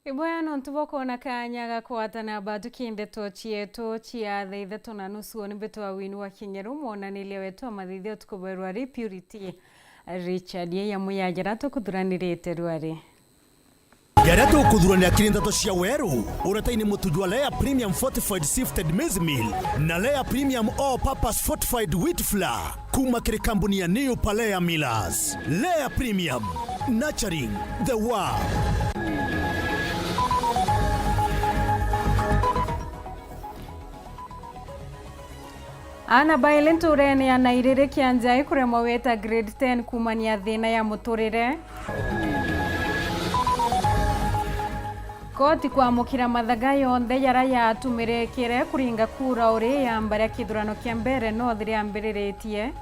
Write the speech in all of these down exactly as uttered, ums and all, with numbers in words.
Ibwega nontu bwa kwona kaanya ga kwatana batuki ndeto cietu cia thaa ithatu na nusu. Ni mbitwa Wini wa Kinyeru, mwonaniria wetu wa mathithio utuku bwerwa ri Purity Richard. Yeye muyajara tukuthuranirite rwari. Jaria tukuthuranira kiri ndeto cia weru, uretaini mutu jwa Lea Premium Fortified Sifted Maize Meal na Lea Premium All Purpose Fortified Wheat Flour. Kuma kiri kambuni ya New Palea Millers. Lea Premium, nurturing the world. Aana baili nturene ya Nairiri Kianjai kuremwa wita grade ten kumania thina ya muturire. Koti kwamukira mathaga yonthe jaria yatumirikire kuringa kura uri yamba ria kithurano kia mbere North riambiriritie.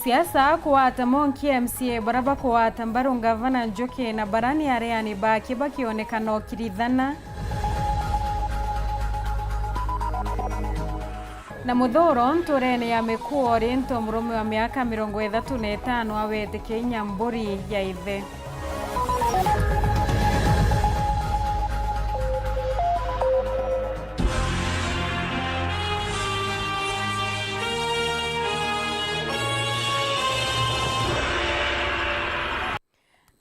Siasa kugwata monki M C A baria bakugwata mbaru ngavana Njuki na baria ni areani bake bakionekana ukirithana. Na muthuro nturene ya Mikuori nto murume wa miaka mirongo ithatu na itano awetikia inya mburi ya ithe.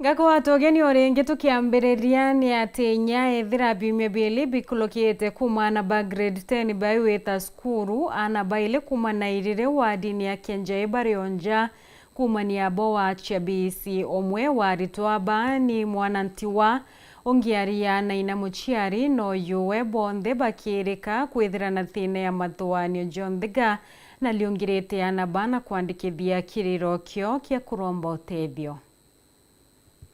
Ngakugwata ugeni o ringi tukiambiriria ni ati inya ethira biumia biili bikulukite kuuma aana ba grade ten bai wita cukuru, aana baili kuuma Nairiri wadini ya Kianjai bari o nja kuumania bo wa Chiabisi. Umwe wa aritwa aba ni mwana ntiwa, ungi ari ya naina muciari na uyuwe, bonthe bakirika kwithira na thina ya mathuganio jonthe ga na liungirite aana bana kwandikithia kiriro kio kia kuromba utethio.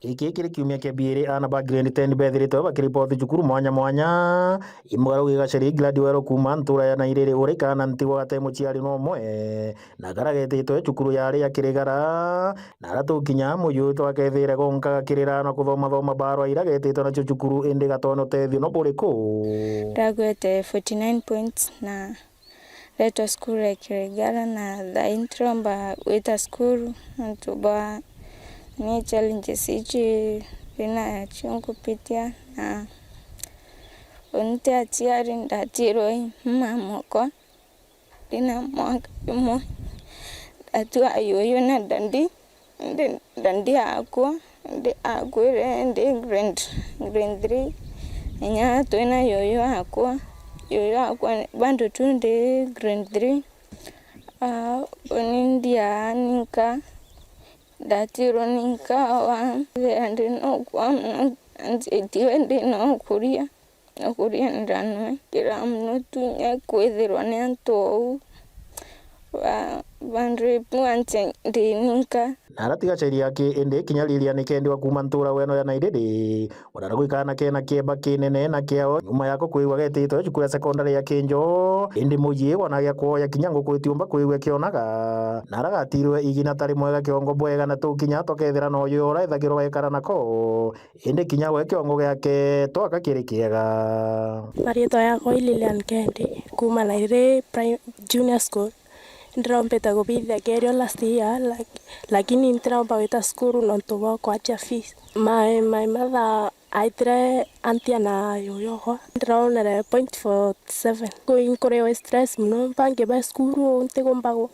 Giki kiri kiumia kia biiri, aana ba grade ten bethiritwe bakiripoti cukuru mwanya mwanya. Imwe arauga igacari Gladwell kuuma ntura ya Nairiri, uria ikaana ntigwa gate muciari nomwe, na kara getitwe cukuru yari ya kirigara, na ara tukinya muyu twakethire gonka gakirira na kuthomathoma barwa ira getitwe nacio cukuru, indi gatona utethio no buriku? Ndagwete forty nine points na retwa cukuru ya Kirigara, na thaai ntiromba gwita cukuru nontu bwa ni challenges iji ndinacio nkupitia, na uni ti aciari ndatirwe i mama okwa ndina mwaka jumwe, ndatua yuyu na dadi. Indi dadi akwa, indi akwire ndi grade, grade three, inya twina yuyu akwa, yuyu akwa bado tu ndi grade three. Ah, uni ndiaa ninka, ndatirwe ninka wa, ndi nokwa mono, ntiwe ndi nokuria. Nokuria ndanwe kira mono tu nya kwithirwa ni antu ou ba, bandripu anche ndi ninka. Na aratiga cheri yake, indi kinya Lilian kendi wa kuuma ntura weno ya Nairiri, urara gwikana kena kieba kinene na kiao nyuma yako kwigua getitwe cukuru ya sekondari ya Kinjo, indi muyi wona gia kuoya kinya nguku itiumba kwigua kionaga. Na aragatirwe igina tari mwega kiongo bwega, na tukinya tukethira noyo ura ethagirwa ekara nako. Indi kinya we kiongo giake twaka kiri kiega. Mariitwa yakwa i Lilian Kendi, kuuma Nairiri Pri-, Junior School. Ndirombite kubithia kerio last year, lak-, lakini ntiromba gwita cukuru nontu bwa kwacha fees. My, my mother aitire antia na yuyu okwa. Ndironere point four seven. Kwi nkuriwe stress mono, mbangi ba cukuru, ntigumba gu-,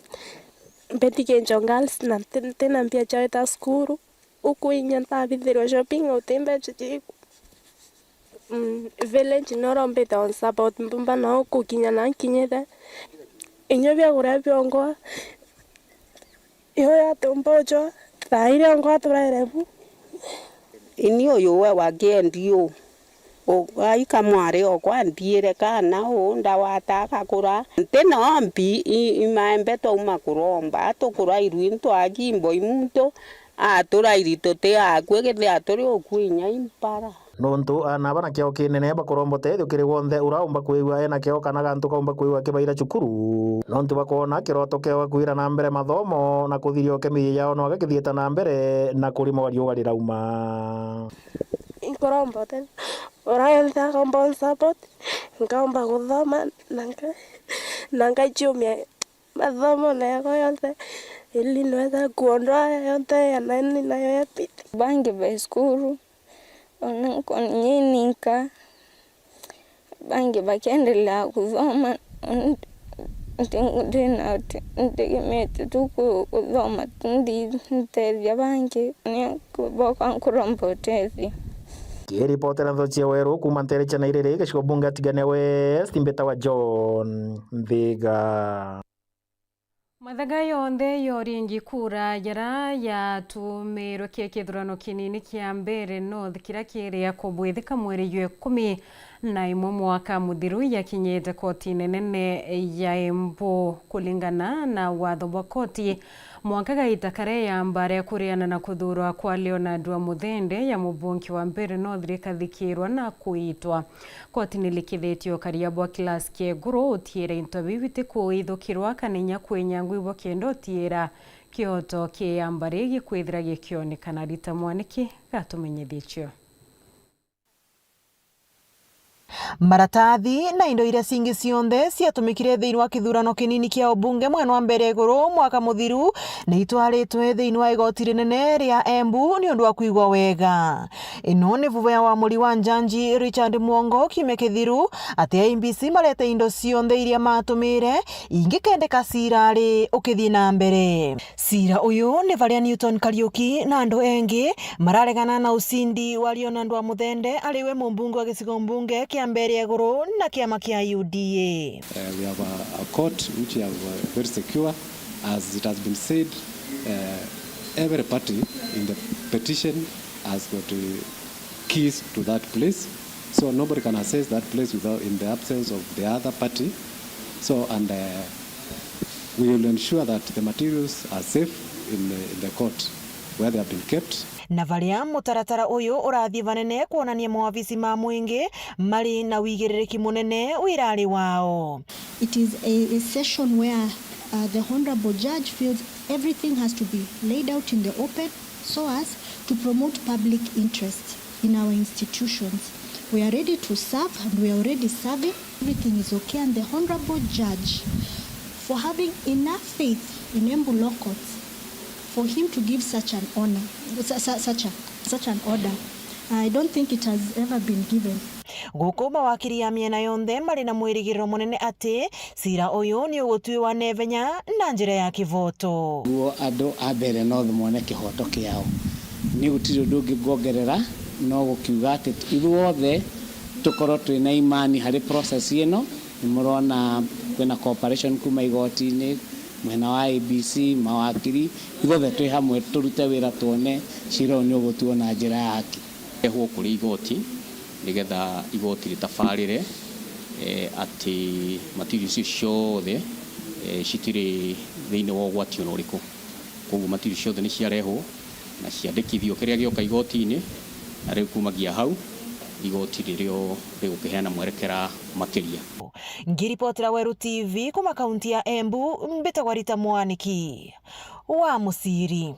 mbeti Kinjo Girls, na nti-, ntina mbia cia gwita cukuru. Uku inya ntabithirwe shopping, uti mbecha ciku. Mm, village no rombite on support, mbumba no kukinya na nkinyite. Inya bia kuria biongwa, iyo yatumba ucwa, thaa iria ongwa turaire bu. Ini uyu we wa K N D U. U-, aika mwari okwa nthiire kana uu ndawata agakura. Nti no mbi, i, i maembe twauma kuromba, tukurairwi ntwagi mboi muntu, aturairi tuti akue, kethia turi ukui inya impara. Nontu aana aba na kiao kinene bakuromba utethio kiri wonthe uraumba kwigua ena kiao kana gantu kaumba kwigua kibaira cukuru. Nontu bakwona kiroto kiao kwira na mbere mathomo na kuthiria uke miji yao no gakithiite na mbere na kurima riua rirauma. Inkuromba utethio. Ura wonthe akomba unsupport, nkaumba kuthoma, na nka-, na nkaichumia mathomo na yakwa yonthe. Ili niweza kuondoa yote ya nani nayo ya pili. Bangi be cukuru, ona nko-, ninka, bangi bakiendelea kuthoma, ndi-, ndi-, ndina-, ntegemete tu ku-, kuthoma tu, ndi-, ntethia bangi, ni boka nkuromba utethio. Kiripotera Nthochi ya Weru kuuma nteere cia Nairiri, gicigo bunge Tigania West, mbitawa John Nthiga. Mathaga yonthe ya uringi kura jaria yatumirwe kiri kithurano kinini kia Mbeere North kiria kiria kubwithika mweri jwa ikumi na imwe mwaka muthiru yakinyite kotine nene ya Embu. Kuringana na watho bwa koti, mwanka gaita karia yamba ria kuriana na kuthuurwa kwa Leonard wa Muthende ya mubunge wa Mbeere North rikathikirwa na kuitwa. Koti ni likithitie ukaria bwa class kia iguru utiira into biu bitikuithukirwa kana inya kwinyangwa ibwa kenda utiira kioto kia yamba rigi kwithira gikionekana. Rita Mwaniki gatumenyithie cio. Maratathi na indo iria cingi cionthe ciatumikire thiini wa kithurano kinini kia ubunge mwena wa Mbeere Iguru mwaka muthiru ni itwaritwe thiini wa igoti rinene ria Embu ni undu wa kwigwa wega. Ino ni vuva ya wamuri wa njanji Richard Mwongo kiumia kithiru, ati A I B C marete indo cionthe iria matumire ingikendeka cira ari ukithii na mbere. Cira uyu ni varia Newton Kariuki na andu engi mararegana na ucindi wa Leonard wa Muthende ari we mumbunge wa gicigo mbunge kia Mbeere Iguru na kiama kia U D A. Uh, we have a, a court which we have, uh, very secure. As it has been said, uh, every party in the petition has got, uh, keys to that place. So nobody can access that place without, in the absence of the other party. So, and, uh, we will ensure that the materials are safe in, uh, in the court where they have been kept. Na varia mutaratara uyu urathii vanene kwonania mawabici ma mwingi mari na wigiririki munene wirari wao. It is a, a session where, uh, the Honorable Judge feels everything has to be laid out in the open so as to promote public interest in our institutions. We are ready to serve and we are already serving. Everything is okay, and the Honorable Judge, for having enough faith in Embu Law Courts for him to give such an honor, su-, su-, such a, such an order. I don't think it has ever been given. Guku mawakiri ya miena yonthe mari na mwirigiriro munene ati cira uyu ni ugutuiwa na ivenya na njira ya kivoto. Guo andu a Mbeere North mone kihoto kiao. Ni gutiri undu ungi ngongerera, no gukiuga ati ithuothe tukorwo twina imani hari process ino. Ni murona kwina cooperation kuma igotini, mwena wa A I B C, mawakiri, ithuothe twi hamwe turute wira twone cira uyu ni ugutuo na njira ya haki. Ehwo kuri igoti, nigetha igoti ritabarire, eh, ati materials icio ciothe, eh, citiri thiini wa ugwati ona uriku. Koguo materials ciothe ni ciarehwo na ciandikithio kiria gioka igotini, na riu kumagia hau, igoti nirio rigukiheana mwerekera makiria. Ngiripotera Weru T V kuma kaunti ya Embu, mbitagwa Rita Mwaniki wa Muciri.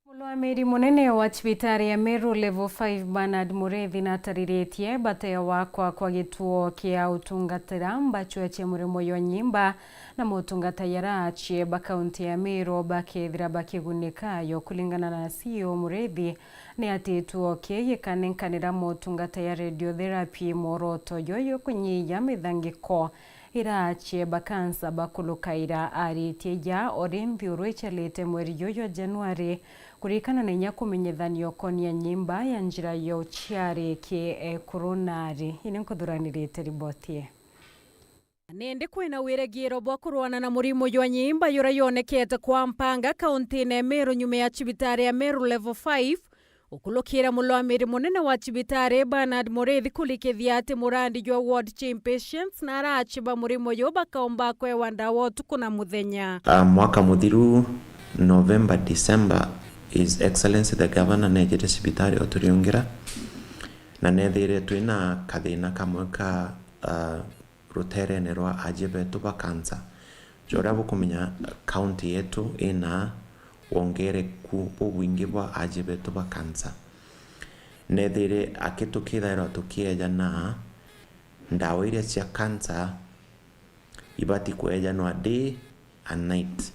Murwamiri munene wa cibitari ya Meru Level five, Bernard Mureithi, natariritie bata ya gwakwa kwa gituo kia utungatira mbachwa cia murimo jwa nyimba na motungata jaria achie ba kaunti ya Meru bakethira bakigunika yo. Kuringana na C E O Mureithi, ni ati gituo kii gikanenkanira motungata ya radiotherapy, mworoto jwa kunyihia mithangiko ira achie ba kansa bakurukaira. Aritie ja ori nthiuru icharite mweri juju jwa Januari, kurikana na inya kumenyithania ukonia nyimba ya njira ya uciari ki, eh, coronary. Ini nkuthuranirite riboti ii. Nindi kwina wirigiro bwa kurwana na murimo jwa nyimba juria yonekete kwa mpanga kauntine ya Meru nyuma ya cibitari ya Meru Level five ukulukira murwamiri munene wa cibitari Bernard Muriithi kurikithia ati murandi jwa ward cha inpatients na arachi ba murimo ju bakaumba kwewa ndawa utuku na muthenya. Ah, mwaka muthiru, November, December, His Excellency the Governor neejite cibitari o turiungira, na neethire twina kathina kamwe ka, ah, ruteerene rwa aajie beetu ba kansa. Ja uria bukumenya, kaunti yeetu ina wongereku bubwingi bwa aajie beetu ba kansa. Neethire aki tukithairwa tukieejana ndawa iria cia kansa ibati kweejanwa day and night.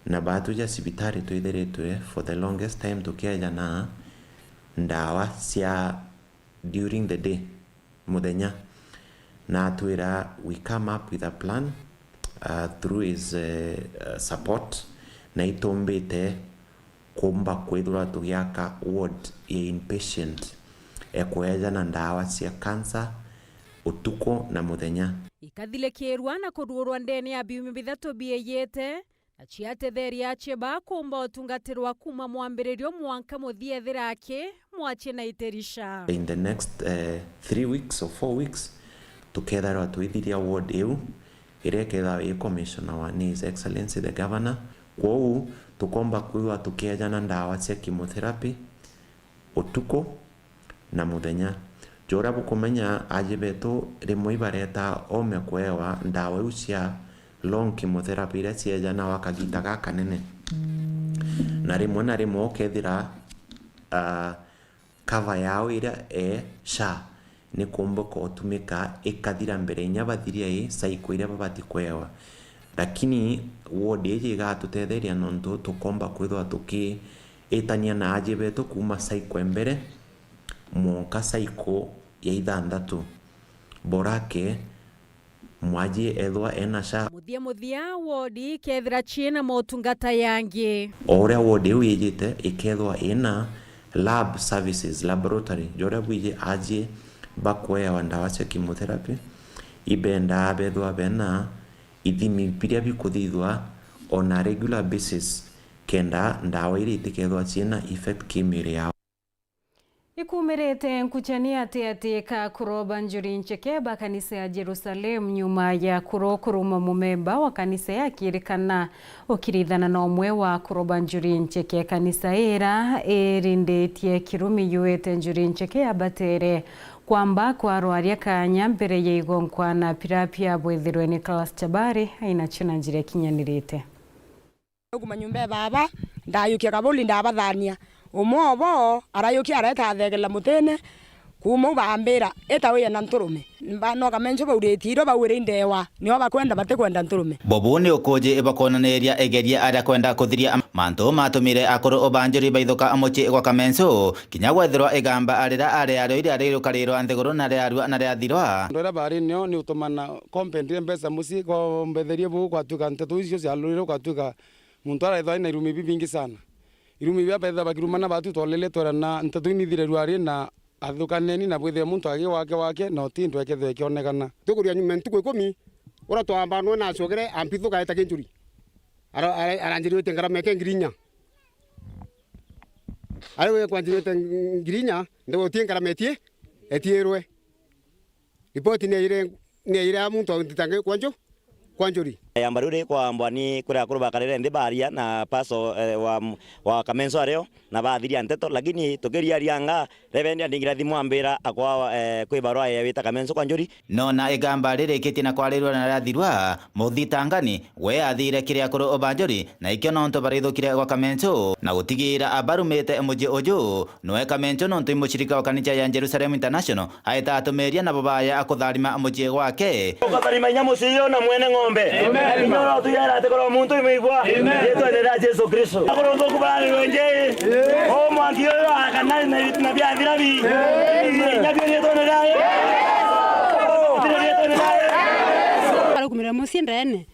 Na baatwija cibitari twithiritwe for the longest time tukieja na ndawa cia during the day, muthenya. Na atwira we come up with a plan, uh, through his, uh, uh, support, na itumbite kumba kwithirwa tugiaka ward ya inpatient, ekweja na ndawa cia cancer utuku na muthenya. Ikathilikirwa na kuruurwa ndene ya biumia bithatu biijite, na ciatetheria acie bakumba utungatirwa kuuma mwambiririo mwanka muthia ethira aki mwacie na itirisha. In the next, eh, three weeks or four weeks, tukethirwa twithiria ward iu, iria ikethirwa i commissioner wa ni His Excellency the Governor. Kwou tukomba kwithirwa tukiejana ndawa cia chemotherapy utuku na muthenya. Juria bukumenya, aji betu rimwe ibareta ome kuewa ndawa iu cia long chemotherapy iria ciejana wa kagita gakanene. Na rimwe na rimwe ukethira, ah, cover yao iria e SHA ni kumbuka utumika ikathira mbere inya bathiria i cycle iria babati kuewa. Lakini ward iji igatutetheria nontu tukomba kwithirwa tukiitania na aji betu kuuma cycle e mbere mwanka cycle ya ithanthatu. Borake mwaji ethwa ena SHA. Muthia muthia, ward ikethira ciina motungata yangi. O uria ward iu ijite, ikethwa ina lab services, laboratory, juria bwiji aji bakuewa ndawa cia chemotherapy, ibendaa bethwa bena ithimi biria bikuthithwa on a regular basis, kenda ndawa iria itikethwa ciina effect ki miiri yao. Ikumirite nkuchani ati ati ka kuroba njuri ncheke ba kanisa ya Jerusalem nyuma ya kuro kuruma mumemba wa kanisa ya kirikana ukirithana na umwe wa kuroba njuri ncheke. Kanisa ira irinditie kirumi yuite njuri ncheke ya batere kwamba kwarwaria kanya mbere ya igonkwa na pirapia bwithirwe ni Nicholas Chabari aina china njira kinyanirite. Kuma nyomba ya baba, ndayukia kabuli, ndabathania. Umwe obo arayukia, areta athegela mutine, kuma u bambira, "Ita wije na nturume." Ba-, no kamencho bauritie iro bauire indewa, nio bakwenda, batikwenda nturume. Bobu ni ukuji ibakonaniria igeria aria kwenda kuthiria am-, mantu matumire akuru ubanjuri baithuka mucii gwa Kamencho, kinya gwethirwa igamba arira ari ario iria rirukarirwa nthiguru na riarua na riathirwa. Andu aria bari nio ni utumana kompendire mbeca mucii, kombetherie buu gwatuika nteto icio ciarurire gwatuika Muntu araithwa aina irumi bibingi sana. Irumi bia betha bakirumana batu twolele twera na nteto inithire rwari na athukaneni na bwithire muntu agi wake wake na uti ndwekethwe ikionekana. Tukuria nyuma ntuku ikumi, ura twambanwe na acokere ampithuka eta kinjuri. Ara-, ara-, aranjiriwete ngarama eke ngiri inya. Ari we kwanjiriwete ngiri inya, ndewe uti ngarama etie, etiirwe. Ripoti ni yaire, ni yaire ya muntu aunditange kwa nju-, kwa njuri. Yamba riu rikwambwa ni kuri akuru bakarire nthi baria na paso, eh, wa, wa Kamenso ario, na bathiria nteto, lakini tukiriaria anga, Reverend andingira thimu ambira akwa, eh, kwi barua ya wita Kamenso kwa njuri. Nona igamba ririkitie na kwarirua na rathirua, muthitangani, we athire kiri akuru ubanjuri, na ikio nontu barithukire gwa Kamenso, na gutigira abarumite muji uju, Noe Kamencho nontu i mucirika wa kanitha ya Jerusalem International, aeta atumiria na bubaya akutharima mucii gwake. Ukatharima inya mucii uyu na mwene ng'ombe. Amen. Inya uria utuyera ati korwo muntu imwigua. Amen. Riitwa-ini ria Jesu Kristo. Akorwo nthuku bararire nje. O mwanki uyu akana na, na bia thirabi. Amen. Inya bio riitwa-ini ria Yesu. Riitwa-ini ria Yesu. Barakumire mucii ndene.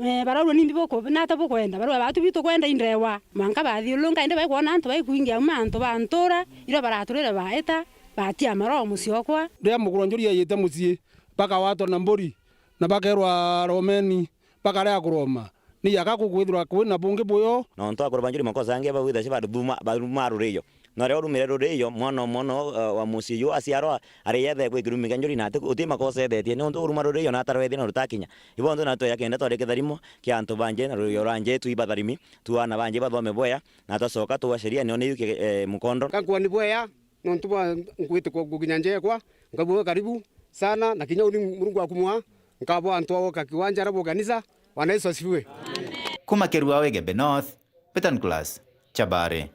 Eh, baraurwa nimbi buku-, nata bukwenda? Barua batu bitu kwenda indewa. Mwanka bathiurunka, indi baikwona antu baikwingia auma antu ba ntura, irio baraturire baita, batia maroho mucii okwa. Riria mukuru njuri yaiyite mucii, bakawatwa na mburi, na bakerwa, "Romeni," bakarega kuroma. Ni yaka kukwithirwa kwina bungi buyo. Nontu akuru ba njuri makosa angi bawitha ci baruma, baruma ruriyo. Na riria urumire ruriyo, mwana o mwana o, eh, wa mucii uyu aciarwa, ari yethegwe kirumi kia njuri na ati, uti makosa ethetie, niuntu uruma ruriyo na atarwethia na rutakinya. Ibonthe na tweya kenda twari kitharimo kia antu banje na ruyo rwanje twi batharimi, tu aana banje bathome bwea, na twacoka twa sheria nio niu ki-, eh, mukondo. Kankwani bwea, nontu bwa nkwite ku-, gukinya njekwa, nkabua karibu sana, na kinya uni Murungu akumwa, nkabwa antu aoka kiwanja arabu kanisa, Bwana Yesu asifiwe. Kuma Kirua Wegebe North, Peter Nicholas, Chabari.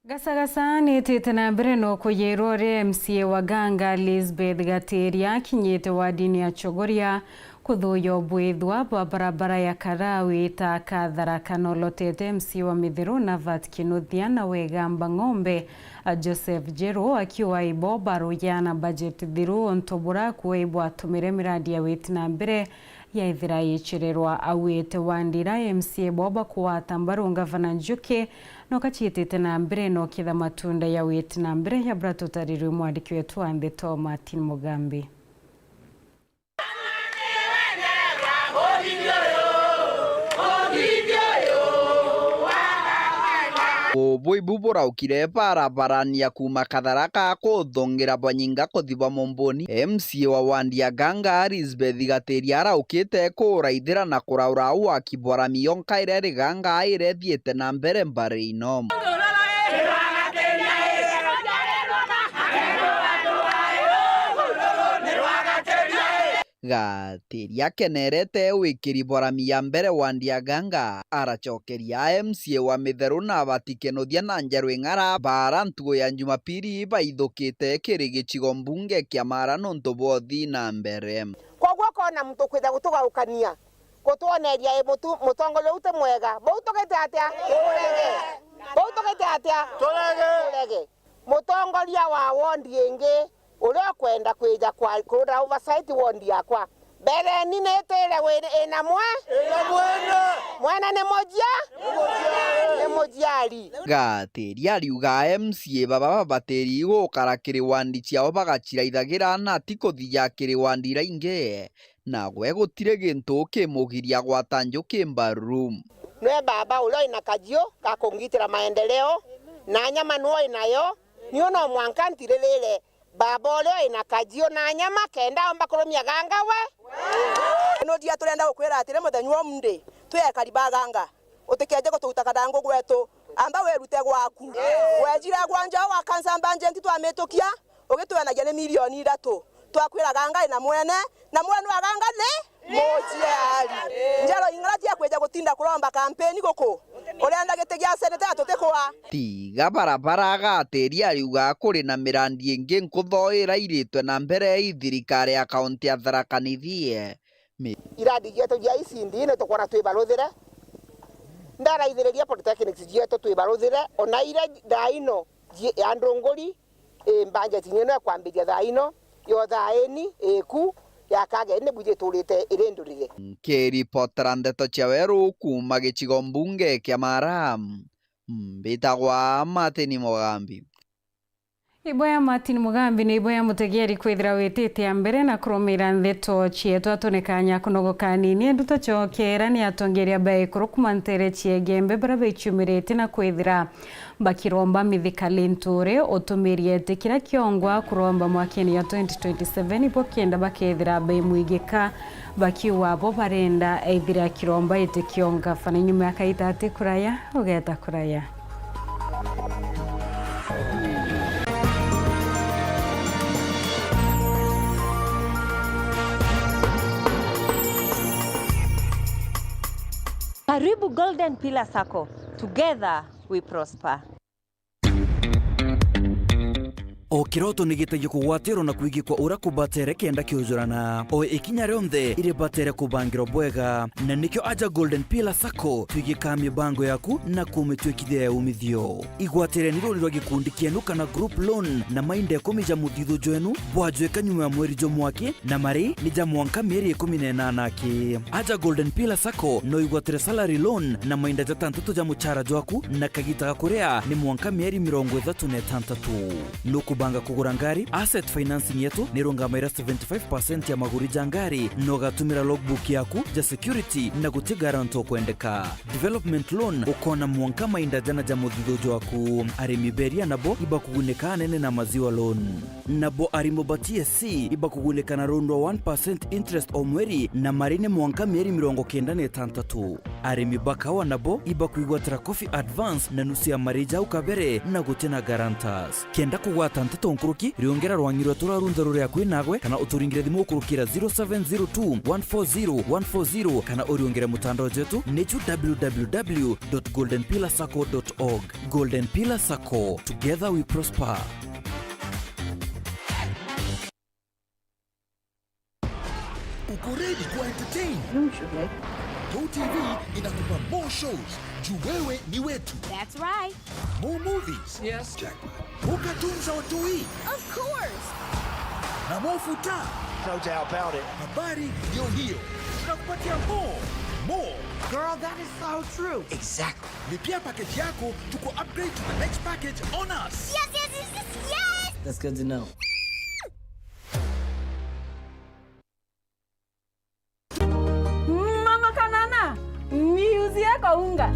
Gasagasa nitite na mbere no kuyirwa uria M C A wa Ganga Elizabeth Gatiria akinyite wadini ya Chogoria kuthuya ubwithwa bwa barabara ya Karawi ta Katharaka. Nolotete M C A wa Mitheru Navat Kinuthia na wegamba ng'ombe a Joseph Njeru akiuga ibo barugiana bajeti thiru untu bura kuwa ibwatumire miradi ya witi na mbere yaithira yichirerwa. Augite wandira M C A bo bakugwata mbaru ngavana Njuki no kachiitite na mbere no kitha matunda ya witi na mbere ya bura tutarirwe mwandiki wetu wa ndeto Martin Mugambi. Ubui bu buraukire barabarani ya kuuma Katharaka kuthungira Bwanyinga kuthi bwa Mumbuni. M C A wa wandi ya Ganga Elizabeth Gatiria araukite kuraithira na kuraura waki bwa rami yonka iria iri Ganga iria ithiite na mbere mbari ino. Gatiria akenerete wikiri bwa rami ya mbere wandi ya Ganga, aracokeria M C A wa Mitheru Navat Kinuthia na Njeru Ing'ara bara ntugu ya Jumapili baithukite kiri gicigo mbunge kia Mara nontu bwa uthii na mbere. Koguo kona muntu kwija gutugaukania, gutwoneria i mutu-, mutongoria uyu ti mwega. Bau tugite atia? Turege. Bau tugite atia? Turege. Turege. Mutongoria wa wondi ingi uria ukwenda kwija kwa-, kurura oversight wondi yakwa, mbereni nitire wi-, ina mwe-, ina mwene. Mwene ni mujia-, ni mujiari. Gatiria ariuga M C A baba babatiri gukara kiri wandi ciao bagaciraithagira na ti kuthia kiri wandi iria ingi. Nagwe gutiri gintu kimugiria gwata Njuki mbaru. Nwe baba uria wina kajiu ga kungitira maendeleo, na nyama nwe winayo, niu no mwanka ntiririre baba uria wina kajiu na nyama kenda omba kurumia Ganga we. Nuthia turenda gukwira atiri, muthenya umwe twi ekari ba Ganga, utikeje gutuuta kathangu gwetu. Amba wirute gwaku. Wejire gwanja wa kansa mbanjenti twamitukia, ugitwanagia ni milioni ithatu. Twakwira Ganga ina mwene, na mwene wa Ganga ni mujiari. Njeru Ing'ara tia kwija gutinda kuromba kampeni guku. Urenda giti gia seneta tutikwa. Tiga barabara, Gatiria ariuga kuri na mirandi ingi nkutho irairitwe na mbere i thirikari ya kaunti ya Tharaka Nithi. Mi- Iradi jietu jia I C D ni tukwona twibaruthire. Ndaraithiriria polytechnics jietu twibaruthire, ona iria thaa ino ji-, ya ndunguri, i, budget nyene ya kwambiria thaa ino, yo thaa ini, iku, ya kageni, ni buji turite iri ndurire. Nkiripotera ndeto cia weru kuuma gicigo mbunge kia Mara, mbitagwa Martin Mugambi. Iboya Martin Mugambi, ni iboya mutegeri kwithira witite a mbere na kurumira ndeto cietu. Atune kanya kunogoka nini, nduto cokera ni atongeria ba ikuru kuma ntere cia Igembe bara baichumirite na kwithira bakiromba mithika linturi utumiriete kira kiongwa kuromba mwakeni ya twenty twenty-seven ibo kenda bakethira baimwigika. Bakiuga bo barenda ethire akiromba iti kionga. Fana nyuma ya kaita ati kuraya, ugeta kuraya. Karibu Golden Pillar Sacco. Together we prosper. O kiroto ni gitagia kugwatirwo na kwigikwa uria kubatere kenda kiujurana. O ikinya rionthe iribatere kubangirwa bwega, na nikio aja Golden Pillar Sacco twigikaa mibango yaku na kumitwikithia ya umithio. Igwatire ni ruri rwa gikundi kienu kana group loan na mainda ikumi ja muthithu jwenu bwajwika nyuma ya mweri jumwe aki, na mari ni ja mwanka mieri ikumi na inana aki. Aja Golden Pillar Sacco no igwatire salary loan na mainda jatantatu ja muchara jwaku, na kagita ga kuria ni mwanka mieri mirongo ithatu na itantatu. Nukubanga kugura ngari? Asset financing yetu ni irungamaira seventy-five percent ya maguri ja ngari, na ugatumira logbook yaku ja security na guti guarantor ukwendeka. Development loan ukona mwanka mainda jana ja muthithu jwaku. Arimi beria nabo ibakugunika anene na maziwa loan. Nabo arimo ba T S C ibakugunika na rundu rwa one percent interest o mweri, na mari ni mwanka mieri mirongo kenda na itantatu. Arimi ba kawa nabo ibakwigwatira coffee advance na nusu ya mari jau kabere na guti na guarantors. Kenda kugwata Teto nkuruki, riongera rwang'i rwetu rwa runtha ruri akui nagwe, kana uturingire thimu ukurukira zero seven zero two one four zero one four zero, kana uriongere mutandao jwetu nichu w w w dot golden pillar sacco dot org. Golden Pillar Sacco, together we prosper. Uko ready kuwa entertain? Usually. Go T V inakupa more shows. Juu wewe ni wetu. That's right. More movies. Yes. Jackpot. More cartoons za watoi. Of course. Na more futa. No doubt about it. Habari ndio hiyo. Tunakupatia more. More. Girl, that is so true. Exactly. Lipia package yako, tuku upgrade to the next package on us. Yes, yes, yes, yes, yes! That's good to know. Mama Kanana, niuzie kwa unga.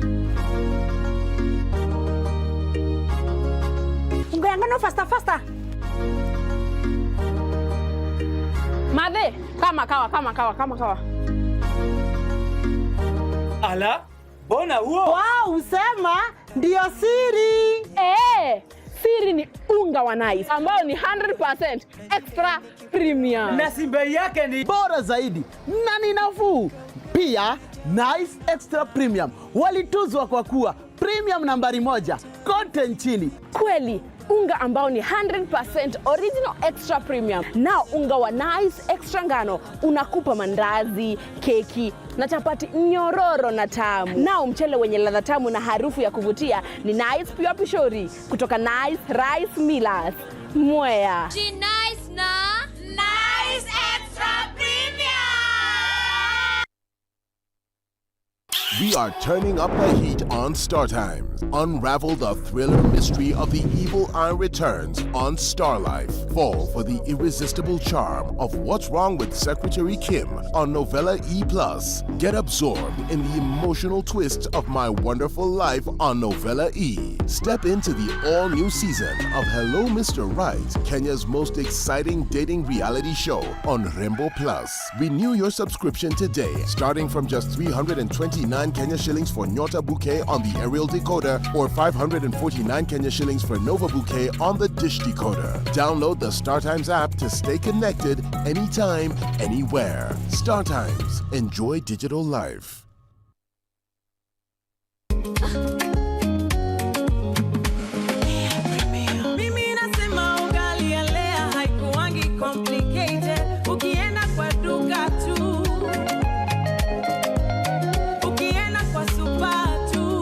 Unga yangu no faster, faster. Mathe, kama kawa, kama kawa, kama kawa. Ala, mbona huo? Wao usema ndio siri. Eh, siri ni unga wa Nice ambao ni hundred percent extra premium. Na si bei yake ni bora zaidi na ni nafuu. Pia, Nice Extra Premium walituzwa kwa kuwa premium nambari moja kote nchini. Kweli, unga ambao ni hundred percent original extra premium. Nao unga wa Nice Extra Ngano unakupa mandazi, keki na chapati nyororo na tamu. Nao mchele wenye ladha tamu na harufu ya kuvutia ni Nice Pure Pishori kutoka Nice Rice Millers, Mwea. Ji Nice na Nice Extra Premium. We are turning up the heat on Star Times. Unravel the thriller mystery of the evil eye returns on Star Life. Fall for the irresistible charm of What's Wrong with Secretary Kim on Novella E plus. Get absorbed in the emotional twist of My Wonderful Life on Novella E. Step into the all-new season of Hello Mister Right, Kenya's most exciting dating reality show on Rembo Plus. Renew your subscription today, starting from just three hundred and twenty-nine Kenya shillings for Nyota Bouquet on the aerial decoder or five hundred and forty-nine Kenya shillings for Nova Bouquet on the dish decoder. Download the StarTimes app to stay connected anytime, anywhere. StarTimes. Enjoy digital life. Mimi nasema ugali ya Lea haikuwangi complicated. Ukienda kwa duka tu, ukienda kwa supa tu,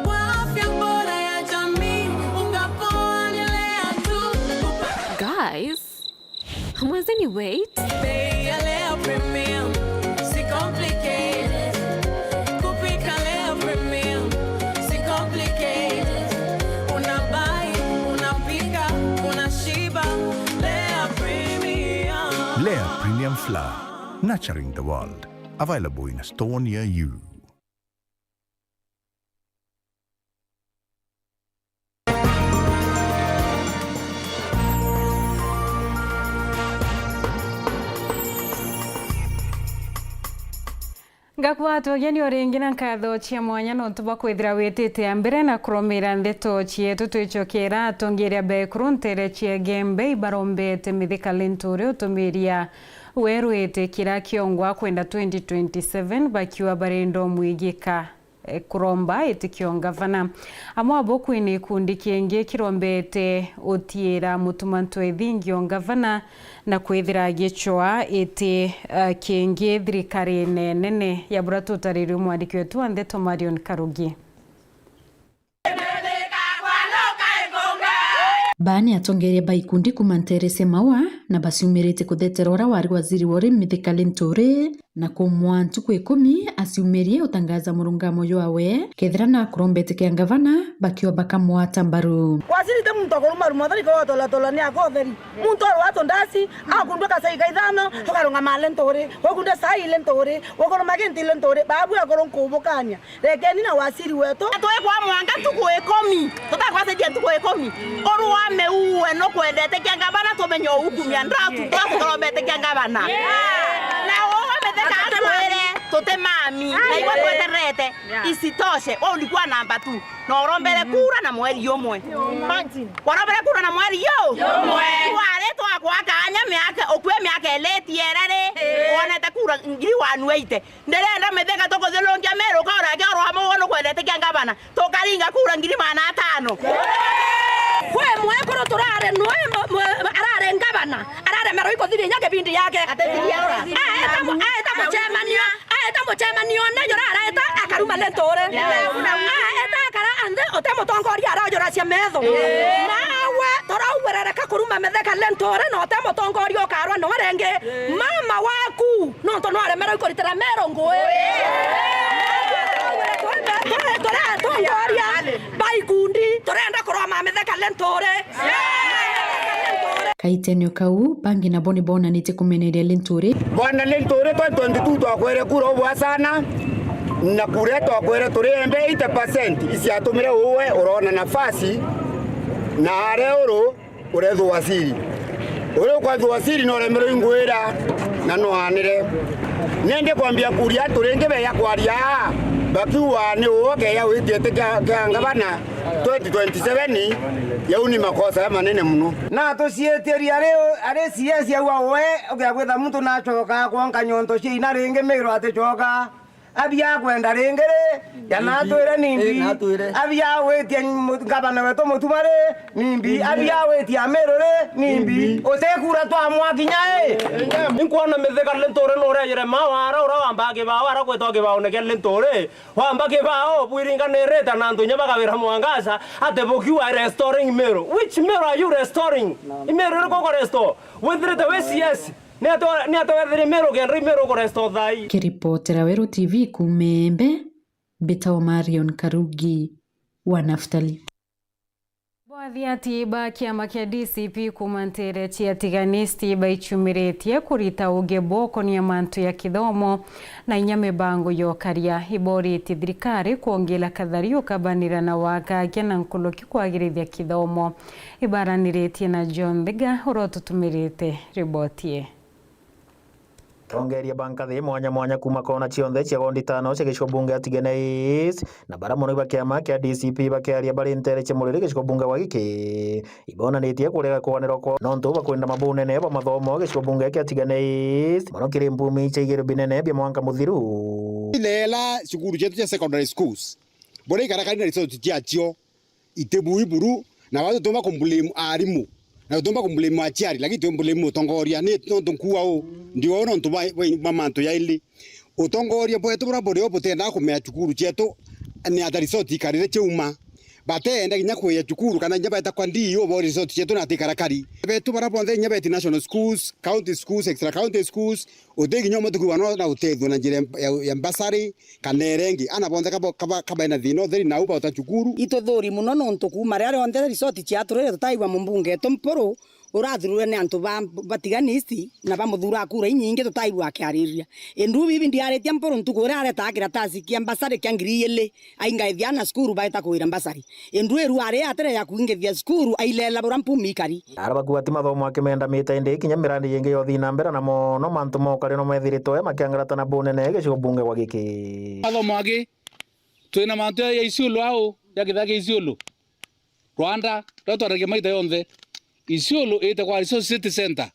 kwa afya bora ya jamii, unga poa ni Lea tu. Guys, Mwenzeni, wait. Bei ya Lea Premium, si complicated. Kupika Lea Premium, si complicated. Una buy, unapika, unashiba. Lea Premium. Lea Premium Flour, nurturing the world. Available in a store near you. Ngakwatwagia ni o ringi na nkatho cia mwanya nontu bwa kwithira witite a mbere na kuromira ndeto cietu. Twicokera atongeria bekuru ntere cia Gembe ibarombete Mithika Linturi utumiria werwite kira kiongwa kwenda twenty twenty-seven bakiwa barenda umwigika. Eh, kuromba itikio ngavana. Amwe abo kwina ikundi kingi kirombete utiira Mutuma Ntwethingi o ngavana na kwithira gicwa iti, eh, kingi thirikarine nene ya bura tutaririe mwandiki wetu wa ndeto Marion Karugi. Baa ni atongeria ba ikundi kuma ntere cia Maua na baciumirite kuthetera uria wari waziri wa urimi Mithika Linturi. Na kumwa ntuku ikumi aciumirie utangaza murungamo jwawe, kethira na kurombete kia ngavana bakiwa bakamwata mbaru. Waziri ti muntu akuruma ruma utheri kwa tola tola ni akotheri. Muntu ari watu ndasi, akundwa kasai ka ithano, tukarungama Linturi, ukundwa sai Linturi, ukuruma kinti Linturi, babu akuru nkubukania. Rekeni na waziri wetu. Twi kwa mwanga ntuku ikumi. Tutakwasaidia ntuku ikumi. Urwame uwe nukwendete kia ngavana tumenye ukumia ndratu, ndratu turombete kia ngavana. Na uwe Mithika atwire. Tuti mami, na igwe twetererete. Yeah. Isitoshe, we ulikuwa namba two. Na urombere kura na mweri umwe. Imagine. Warombere kura na mweri yo? Umwe. Twari twakwa kanya miaka, ukue miaka iri itiere ri, wonete kura ngiri one eighty. Ndirenda Mithika tukuthiurunkia Meru, ukaura kia oro hamwe, we nukwendete kia ngavana. Tukaringa kura ngiri magana atano. Kwi mwekuru turari nwe mu-, mu-, arari ngavana, araremerwa ikuthiria inya kibindi yake. Atethiria ora. Aeta mu-, aeta mucemanio, aeta mucemanio ne jura areta akaruma Linturi. Aeta akara anthe, uti mutongoria arajuracia metho. Nawe turaugwirereka kuruma Mithika Linturi na uti mutongoria ukarwa no ringi. Mama waku, nontu no aremerwe ikuritira Meru ngui. Turi atongoria ba ikundi, turenda kuroma Mithika Linturi. Kaitenio kau, bangi nabo ni bonanitie kumeneria Linturi. Bwana Linturi, twa twenty-two twakwere kura ubwa sana, na kura twakwere turi embe eighty percent, iciatumire uwe urona nafasi, na are uru urethwa waziri. Uria ukwethwa waziri no remerwe ingwira na no anire. Nende kwambia kuria antu ringi beya kwaria aa, bakiuga ni uu akeya witie iti kia, kia ngavana twenty twenty-seven, yau ni makosa ya manene muno. Na tuciitiria ari, ari C S au awe, ukia gwitha muntu nacoka kwonka nyonto cia ina ringi Miru aticoka. Abia akwenda ringi ri, ya natwire nimbi? Abia awitie mu-, ngavana wetu Mutuma ri, nimbi? Abia awitie Amiru ri, nimbi? Utikura twamwa kinya i. Inkwona Mithika Linturi nuria yire mawara uria wamba kibao, ara gwitwa kibaone kia Linturi. Wamba kibao, bwiringanirite na antu inya bagawira mwangaza, ati bukiuga restoring Miru. Which Miru are you restoring? I Miru iriku uku restore? Withirite wi C S. Ni ata, ni ata wethirie Miru kenda i Miru uku restore thaa ii? Kiripotera Weru T V kuuma Embe, mbitagwa Marion Karugi wa Naftali. Bo athiati ba kiama kia D C P kuuma nteere cia Tigania East baicumiritie kurita uge bwokonia mantu ya kithomo na inya mibango ya ukaria. Iboritie thirikari kwongera kathari ukabanira na wakakia na nkuruki kwagirithia kithomo. Ibaraniritie na John Thiga uria ututumirite riboti ii. Atongeria ba nkathi mwanya mwanya kuuma kona cionthe cia gondi tano cia gicigo bunge ya Tigania East na bara mono ba kiama kia D C P bakiaria bari nteere cia muriri gicigo bunge gwa giki, ibonanitie kurega kwanirwa kwao nontu bakwenda mabunene ba mathomo gicigo bunge kia Tigania East mono kiri mpumi cia igiro binene bia mwanka muthiru. Ilela cukuru cietu cia secondary schools, buria ikarakari na resort ciacio, itibui buru, na watu tutumba kumblame arimu, na tutumba kumblame aciari, lakini tublame utongoria. Ni nontu nkuuga uu, ndiuga uu nontu bwa, bwa, bwa mantu jaili. Utongoria bwetu buria buri o butenda kumea cukuru cietu ni ata resort ikarire ciauma. Batenda kinya kwia cukuru kana kinya beta kwa D E O bo resort cietu na atikarakari. Betu baria bonthe kinya beti national schools, county schools, extra county schools, uti kinya umwe tukuuga no na utethua na njira ya, ya, ya bursary, kana iria ingi, ana bonthe kaba, kaba, kaba ena thina utheri na au bauta cukuru. Ituthuri mono nontu kuuma riria rionthe resort ciaturire tutaigua mumbunge etu Mpuru urathururwe ni antu ba, ba Tigania East na bamuthuraa kura inyingi tutaigua akiariria. Indu bibi ndiaritie Mpuru ntuku iria aretaa kiratasi kia mbasari kia ngiri ijiri, aingaithia ana cukuru baeta kuira mbasari. Indu iru ari atire ya kuingithia cukuru ailela bura mpumi ikari. Ara bakuga ti mathomo akimendamite, indi kinya mirandi yingi yothii na mbere, na mono mantu ma ukari no methiritwe makiangarata na bunene gicigo bunge gwa giki. Mathomo aki, twina mantu ya, ya Isiolo au, ya kithaka kia Isiolo. Rwanda, riria twaragia maita yonthe, Isiolo ite kwa Resource City Center.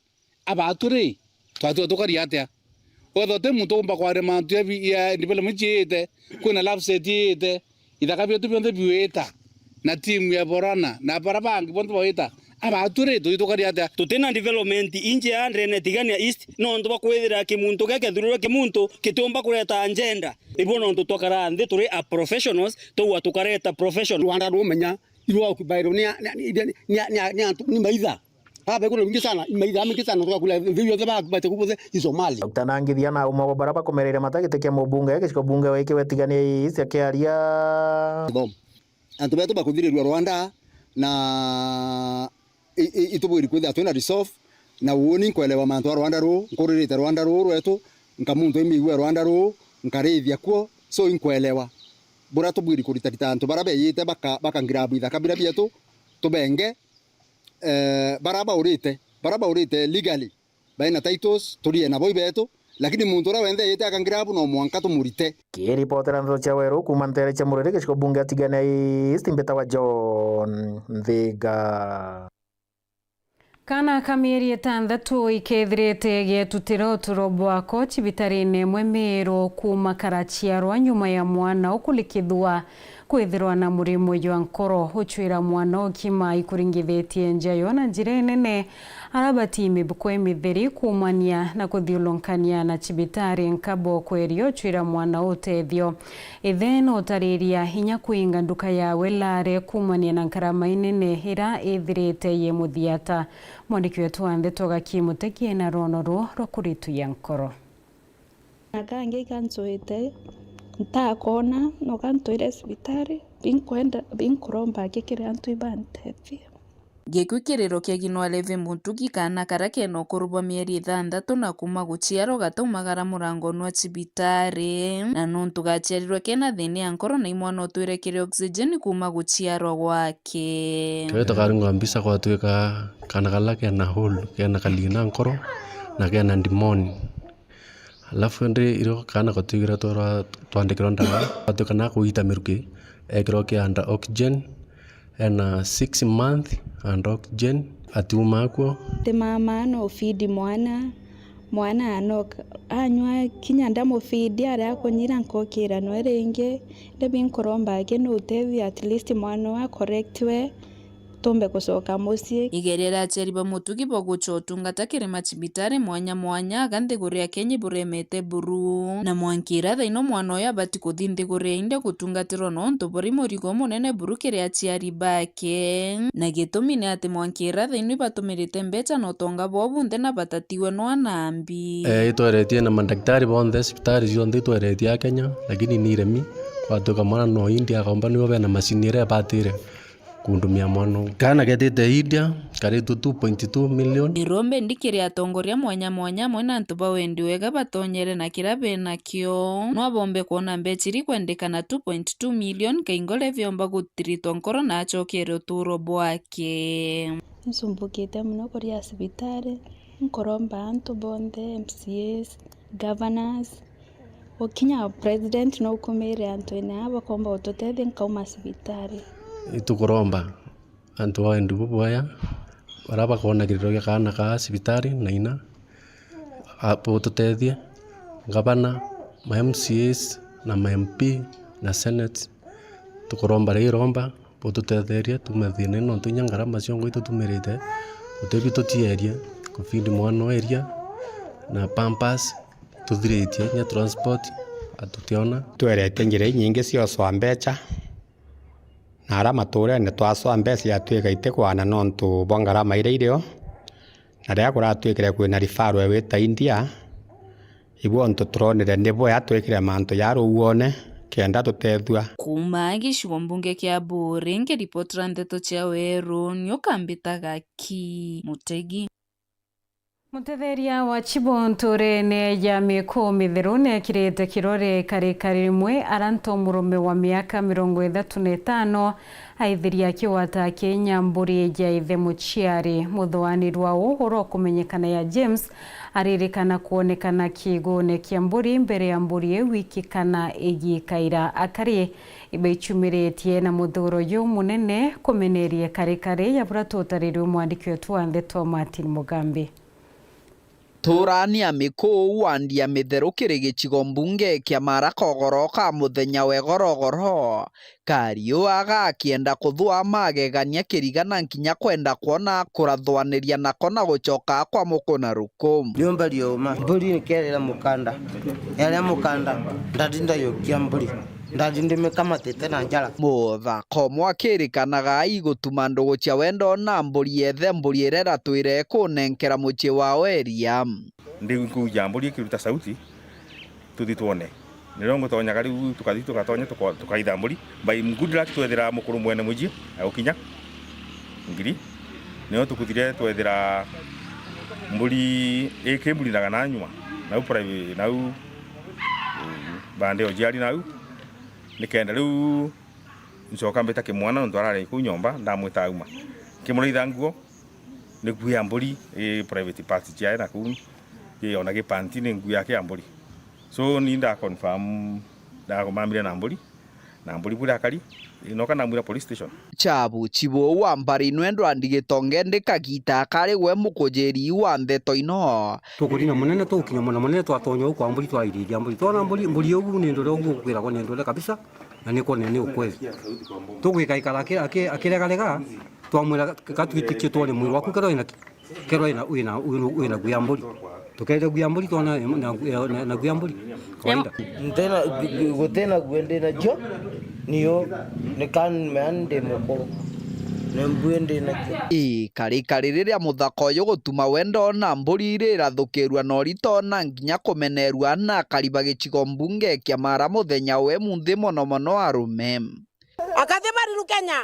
Abaatu ri, twatiga tukari atia? Wethwa uti muntu uumba kwaria mantu ya bi-, ya development ciite, kwina lapset iite, ithaka bietu bionthe biwita, na timu ya Borana, na bara bangi bonthe bawita, abaatu ri, tuti tukari atia? Tutina development injea ndene Tigania East, nontu bwa kwithira kimuntu geke thururwe kimuntu kitiumba kureta agenda. Ibo nontu twakara nthi turi a professionals, tugwa tukareta profession. Rwanda rumenya, irwa occupy ni, ni, ni antu, ni maitha. Aba kuna wingi sana, imaitha mingi sana, tukakula nthi yonthe ba, ba, kubuthe i Somali. Doctor Nangithia na umwe wa bara bakumereire mata giti kia mubunge gicigo bunge wa iki wa Tigania East akiaria. Thomo. Antu betu bakuthirirua Rwanda na i, i, itubwiri kwithira twina resolve, na uuni nkwelewa mantu a Rwanda ruu, nkuririte Rwanda ruu rwetu, nka muntu imiigua Rwanda ruu, nkarithia kuo, so inkwelewa. Buria tubwiri kuritarita antu bara beyite baka, baka grab ithaka biria bietu, tubenge, eh, bara baurite, bara baurite legally, baina titles, turie nabo ibetu, Lakini muntu uria wenthe eete akangira abu no mwanka tumurite. Kiripotera ndeto cia Weru kuuma nteere cia Murere gicigo bunge ya Tigania East, mbitawa John Nthiga. Kaana ka mieri itanthatu ikethirite getutira uturo bwako cibitarine imwe Miiru kuuma karaciarwa nyuma ya mwana ukulikithua kwithirwa na murimo jwa nkoro. Ucwira mwana ukima ikuringithitie nja yo na njira inene, arabati mibuko imitheri kuumania na kuthiulunkania na cibitari nkabo kweria ucwira mwana utethio. Ithe nutariria inya kuinga nduka yawe Lare kuumania na nkarama inene ira ithirite yimuthiata. Mwandiki wetu wa ndeto Gaki Mutegi ena rwono ruu rwa kurituya nkoro. Na kangi ikancuite, ntakona, no kantwire cibitari, binkwenda, binkuromba aki kiri antu ibantethie. Gikwi kiriro kia Ginwa Levi Mutugi, kaana karia kena ukuru bwa mieri ithanthatu na kuuma guciarwa gataumagara murangoni wa cibitari, na nontu gaciarirwe kena thina ya nkoro na imwana utwire kiri oxygen kuuma guciarwa gwake. Twetwa Karunga Mbisa gwatwika kaana karia kena hole, kena kalina nkoro na kena ndimoni. Alafu indi irio kaana gatwigire twarwa twandikirwa ndawa, gatwika na kuita miruki, ekirwa ki under oxygen, ena six month under oxygen, atiuma akuo. Ti mama no feed mwana, mwana anoka, anywa kinya ndamufeed, aria akunyira nkokira nwe ringi, ndi binkuromba aki no utethia at least mwana uyu acorrectwe. Tumbe gucoka mucii. Igeria ria aciari ba Mutugi bwa gucwa utungata kiri macibitari mwanya mwanya aga nthiguru ya Kenya iburemete buru, na mwankira thaino mwana uyu abati kuthi nthiguru ya India gutungatirwa nontu buri murigo munene buru kiri aciari bake. Na gitumi ni ati mwankira thaino ibatumirite mbeca na utonga bwao bunthe na batatiwe nwa na mbi. Eh, itweretie na madaktari bonthe, cibitari cionthe itweretie a Kenya, lakini ni iremi. Kwatuika mwana no India akomba nibo bena macini iria ibatire kundumia mwana uu. Kaana ketite India, karitwe two point two million. Irombe ndi kiri atongoria mwanya mwanya amwe na antu ba wendi wega batonyere na kiria benakio. No abombe kwona mbeca iri kwendekana two point two million kaingole biomba gutiritwa nkoro na acokere uturo bwake. Ncumbukite mono kuria cibitari, nkuromba antu bonthe, M C As, governors, gukinya president no ukumire antu ene aa bakomba gututethia nkauma cibitari. Itukuromba antu ba wendi bubwaya, baria bakoona kiriro gia kaana kaa cibitari na ina, a, bututethie, ngavana, ma M C As na ma M P na senate, tukuromba ri iromba, bututetherie tuume thiina nontu inya ngarama ciongo itutumirite, gutibi tutierie kufeed mwana oo iria na pampers tuthiritie, inya transport atutiona. Tweretie njira inyingi ciocwa mbeca, na aria maturene twacwa mbeca yatwika itikwana nontu bwa ngarama iria irio, na riria kuratwikire kwina referral iwita India, Ibu untu turonire ni bwea twikire mantu ja ruuone kenda tutethua. Kuuma gicigo mbunge kia Buuri, nkiripotera ndeto cia Weru, ni ukambitaga Ki Mutegi. Mutetheria wa Chibo ntuurene ya Miku Mitheru neekirite kirore karikari rimwe aranto murume wa miaka mirongo ithatu na itano aithiria akigwata akiinya mburi ja ithe muciari. Muthuanirwa uu uria ukumenyekana ya James aririkana kwonekana kiiguune kia mburi mbere ya mburi iu ikikana igikaira akari. Ibaicumiritie na muthuuro jumunene kumenerie karikari ya buria tutarirwe mwandiki wetu wa ndeto Martin Mugambi. Tuurani ya Mikuu wandi ya Mitheru kiri gicigo mbunge kia Mara Kogoro ka muthenya we gorogoro, ka riua gakienda kuthua magegania kirigana nkinya kwenda kwona kurathwaniria nako na gucoka kwa muku na ruku. Nyumba rioma, mburi nikerera mukanda, yaria mukanda, ndati ndayukia mburi. Ndathi ndimikamatite na njara. Muthaka umwe akirikanaga aigutuma ndugu cia wendo na mburi yethe mburi iria iratwire ikunenkera mucii wao iria. Ndi nkuja mburi ikiruta sauti, tuthi twone. Nirio ngutonyaga riu tukathi tugatonya tuko-, tukaitha mburi. By good luck twethira mukuru mwene mucii agukinya ngiri. Nirio tukuthire twethira mburi ikimbulinaga na nyuma. Nau private, nau, mm, bande o jiari nau. Nikenda riu ncoka mbita kimwana nontu arari kuu nyomba, ndamwita auma. Nkimuraitha nguo, nikuia mburi i private part ciae na kuu. Ii, ona gipanti ni nguu yake ya mburi. So, ni nda confirm, ndakomamire na mburi, na mburi bura akari, ii, noka namwira police station. Chabu chibu wa mbari nwendwa ndigitonge ndikagita akari gwe mukujiri wa ndeto ino. Tukuthina munene, tugukinya muna munene, twatonya u kwa mburi, twairiria mburi. Twona mburi, mburi ugu ni ndure ugu ukwiragwa ni ndure kabisa, na ni kwone ni ukweli. Tugwika ikara aki-, aki-, akiregarega, twamwira, "Ka twitikie twone mwiri waku, kethirwa wina ki?" Kerwa wina, wina, wina, wina nguu ya mburi. Tukeeja nguu ya mburi, twona na, na, na, na nguu ya mburi. Kawaida. Ntena, gu-, gu-, gutina nguu ndi nacio, niyo, ni kan mea ndi mukuru. Ni mbui ndi nacio. Ii, kari, kari riria muthaka uyu gutuma we ndona mburi irirathukirua na urito na nginya kumenerua na akari ba gicigo mbunge kia Mara muthenya we munthi mono mono arume. Akathi bariru Kenya,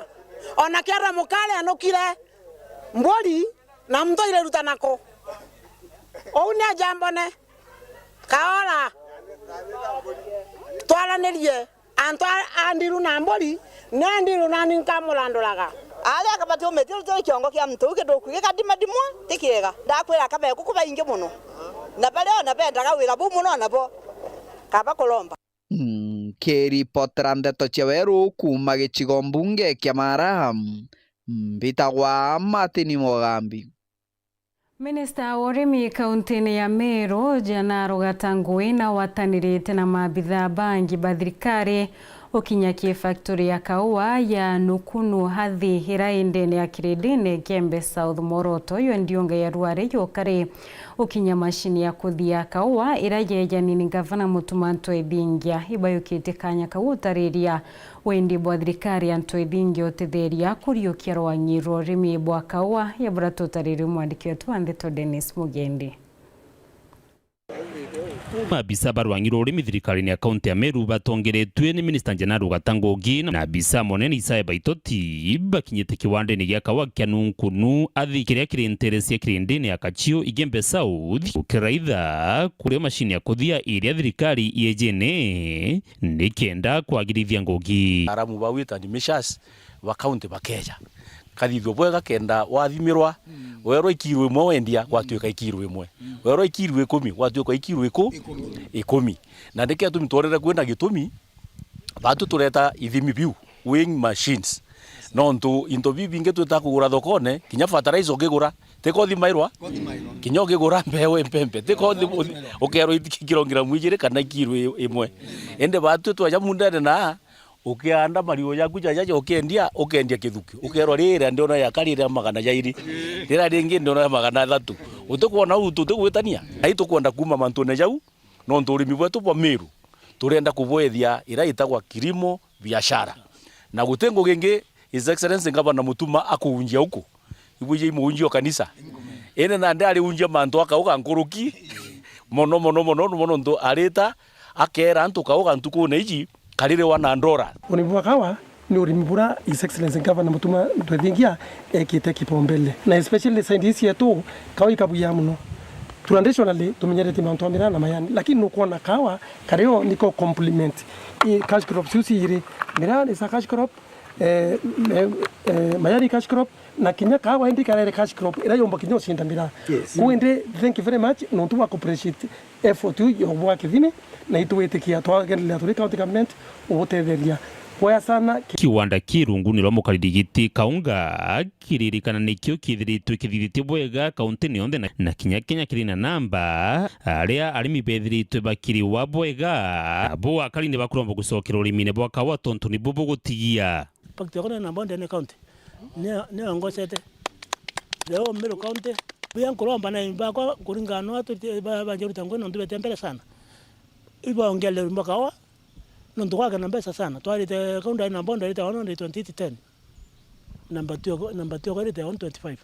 ona kiarwa mukari anukire mburi na muntu aireruta nako. Ou ni ajambone. Kaora. Twaranirie. Antu a, a ndiru na mburi, ni a ndiru nani nkamuranduraga. Aria akabati umetie rutere kiongo kia muntu u kithuku gikadimadimwa, ti kiega. Ndakwira akabe kuku baingi mono. Na baria ona bendaga wira buu mono nabo. Kaba kuromba. Nkiripotera ndeto cia weru kuuma gicigo mbunge kia Mara, mbitagwa Martin Mugambi. Minista wa urimi kauntine ya Meru, Janaro Gatangui, na watanirite na maabithaa bangi ba thirikari ukinya ki factory ya kaua ya Nukunu Hathi ira i ndene ya kirindine Gembe South. Mworoto uyu ndiunga ya ruare yokari ukinya mashini ya kuthia kaua ira yejani ni Gavana Mutuma Ntwethingia. Ibayukitie kanya kau utariria wendi bwa thirikari ya Ntwethingia utetheria kuriukia rwang'i rwa urimi bwa kaua, ya bura tutaririe mwandiki wetu wa ndeto Dennis Mugendi. Maabisa ba rwang'i rwa urimi thirikarine ya kaunti ya Meru batongeretue ni minista Janaro Gatangui na abisa munene Isaya Baitoti bakinyite kiwandene gia kaua kia Nunkunu Athi kiria kiri ntere cia kirindine ya Kachiu Igembe South, gukiraitha kuria mashini ya kuthia iria thirikari yejene nikenda kwagirithia ngugi. Aramu ba wit and measures ba kaunti bakeja. Kathithua bwega kenda wathimirwa, werwa ikiro imwe wendia, gwatuika ikiro imwe. Werwa ikiro ikumi, gwatuika ikiro iku-, ikumi. Na niki atumi twonere kwina gitumi, batu tureta ithimi biu, weighing machines. Nontu into biu bingi twita kugura thokone, kinya fertilizer ukigura, tiko thimairwa? Kinya ukigura mbeu impempe, tiko thi-, ukerwa iki-, kilogramu ijiri kana ikiro i-, imwe. Indi batu tweja mundene na ukianda mariu jaku jaja ukendia, ukendia kithuki. Ukerwa rira ndiona ya kari ria magana jairi. Rira ringi ndiona ya magana athatu. Utikwona uu tutigwitania? Na itukwenda kuuma mantune jau, nontu urimi bwetu bwa Meru, turenda kubwethia ira itagwa kilimo biashara. Na guti ngugi ingi His Excellency Governor Mutuma akuunjia uku. Ibwiji imuunjia o kanisa. Indi nandi ariunjia mantu akauga nkuruki mono, mono, mono, mono, nontu arita akeera antu kauga ntukune iji, kariri one hundred dollars. Urimi bwa kawa ni urimi bura His Excellency Governor Mutuma Ntwethingia ekite kipaumbele. Na especially side ici yetu, kawa ikabuya muno. Traditionally, tumenyeretie mantu a miraa na mayani. Lakini nukwona kawa, kario niko complement. I cash crop ciu ciiri. Miraa is a cash crop, eh, eh, eh, mayani cash crop, na kinya kawa indi karere cash crop, ira yomba kinya ucinda miraa. Yes. Kwou indi, thank you very much, nontu bwa ku appreciate effort iu ya bwa kithimi, na itwitikia twagenderea turi county government ugutetheria. Kwaya sana. Kiwanda ki runguni rwa mukariri giti Kaunga kiririkana nikio kithiritwe kithithitie bwega kauntini yonthe na, na kinya Kenya kiri na namba, aria arimi bethiritwe bakiriwa bwega. Bo akari ni bakuromba gucokera urimine bwa kawa tontu nibu bugutigia. Factory yakwa ni namba one ndene county. Nio, nio ngocete. Leo Meru County, buya nkuromba na arimi bakwa kuringana na atu ba, bajaruta ngugi nontu bete mbere sana. Ibaongerere urimi bwa kawa, nontu gwakena mbeca sana. Twarite, kau ndari namba one ndarite one hundred twenty-eight ten. Namba two, namba two yakwa irite one twenty-five.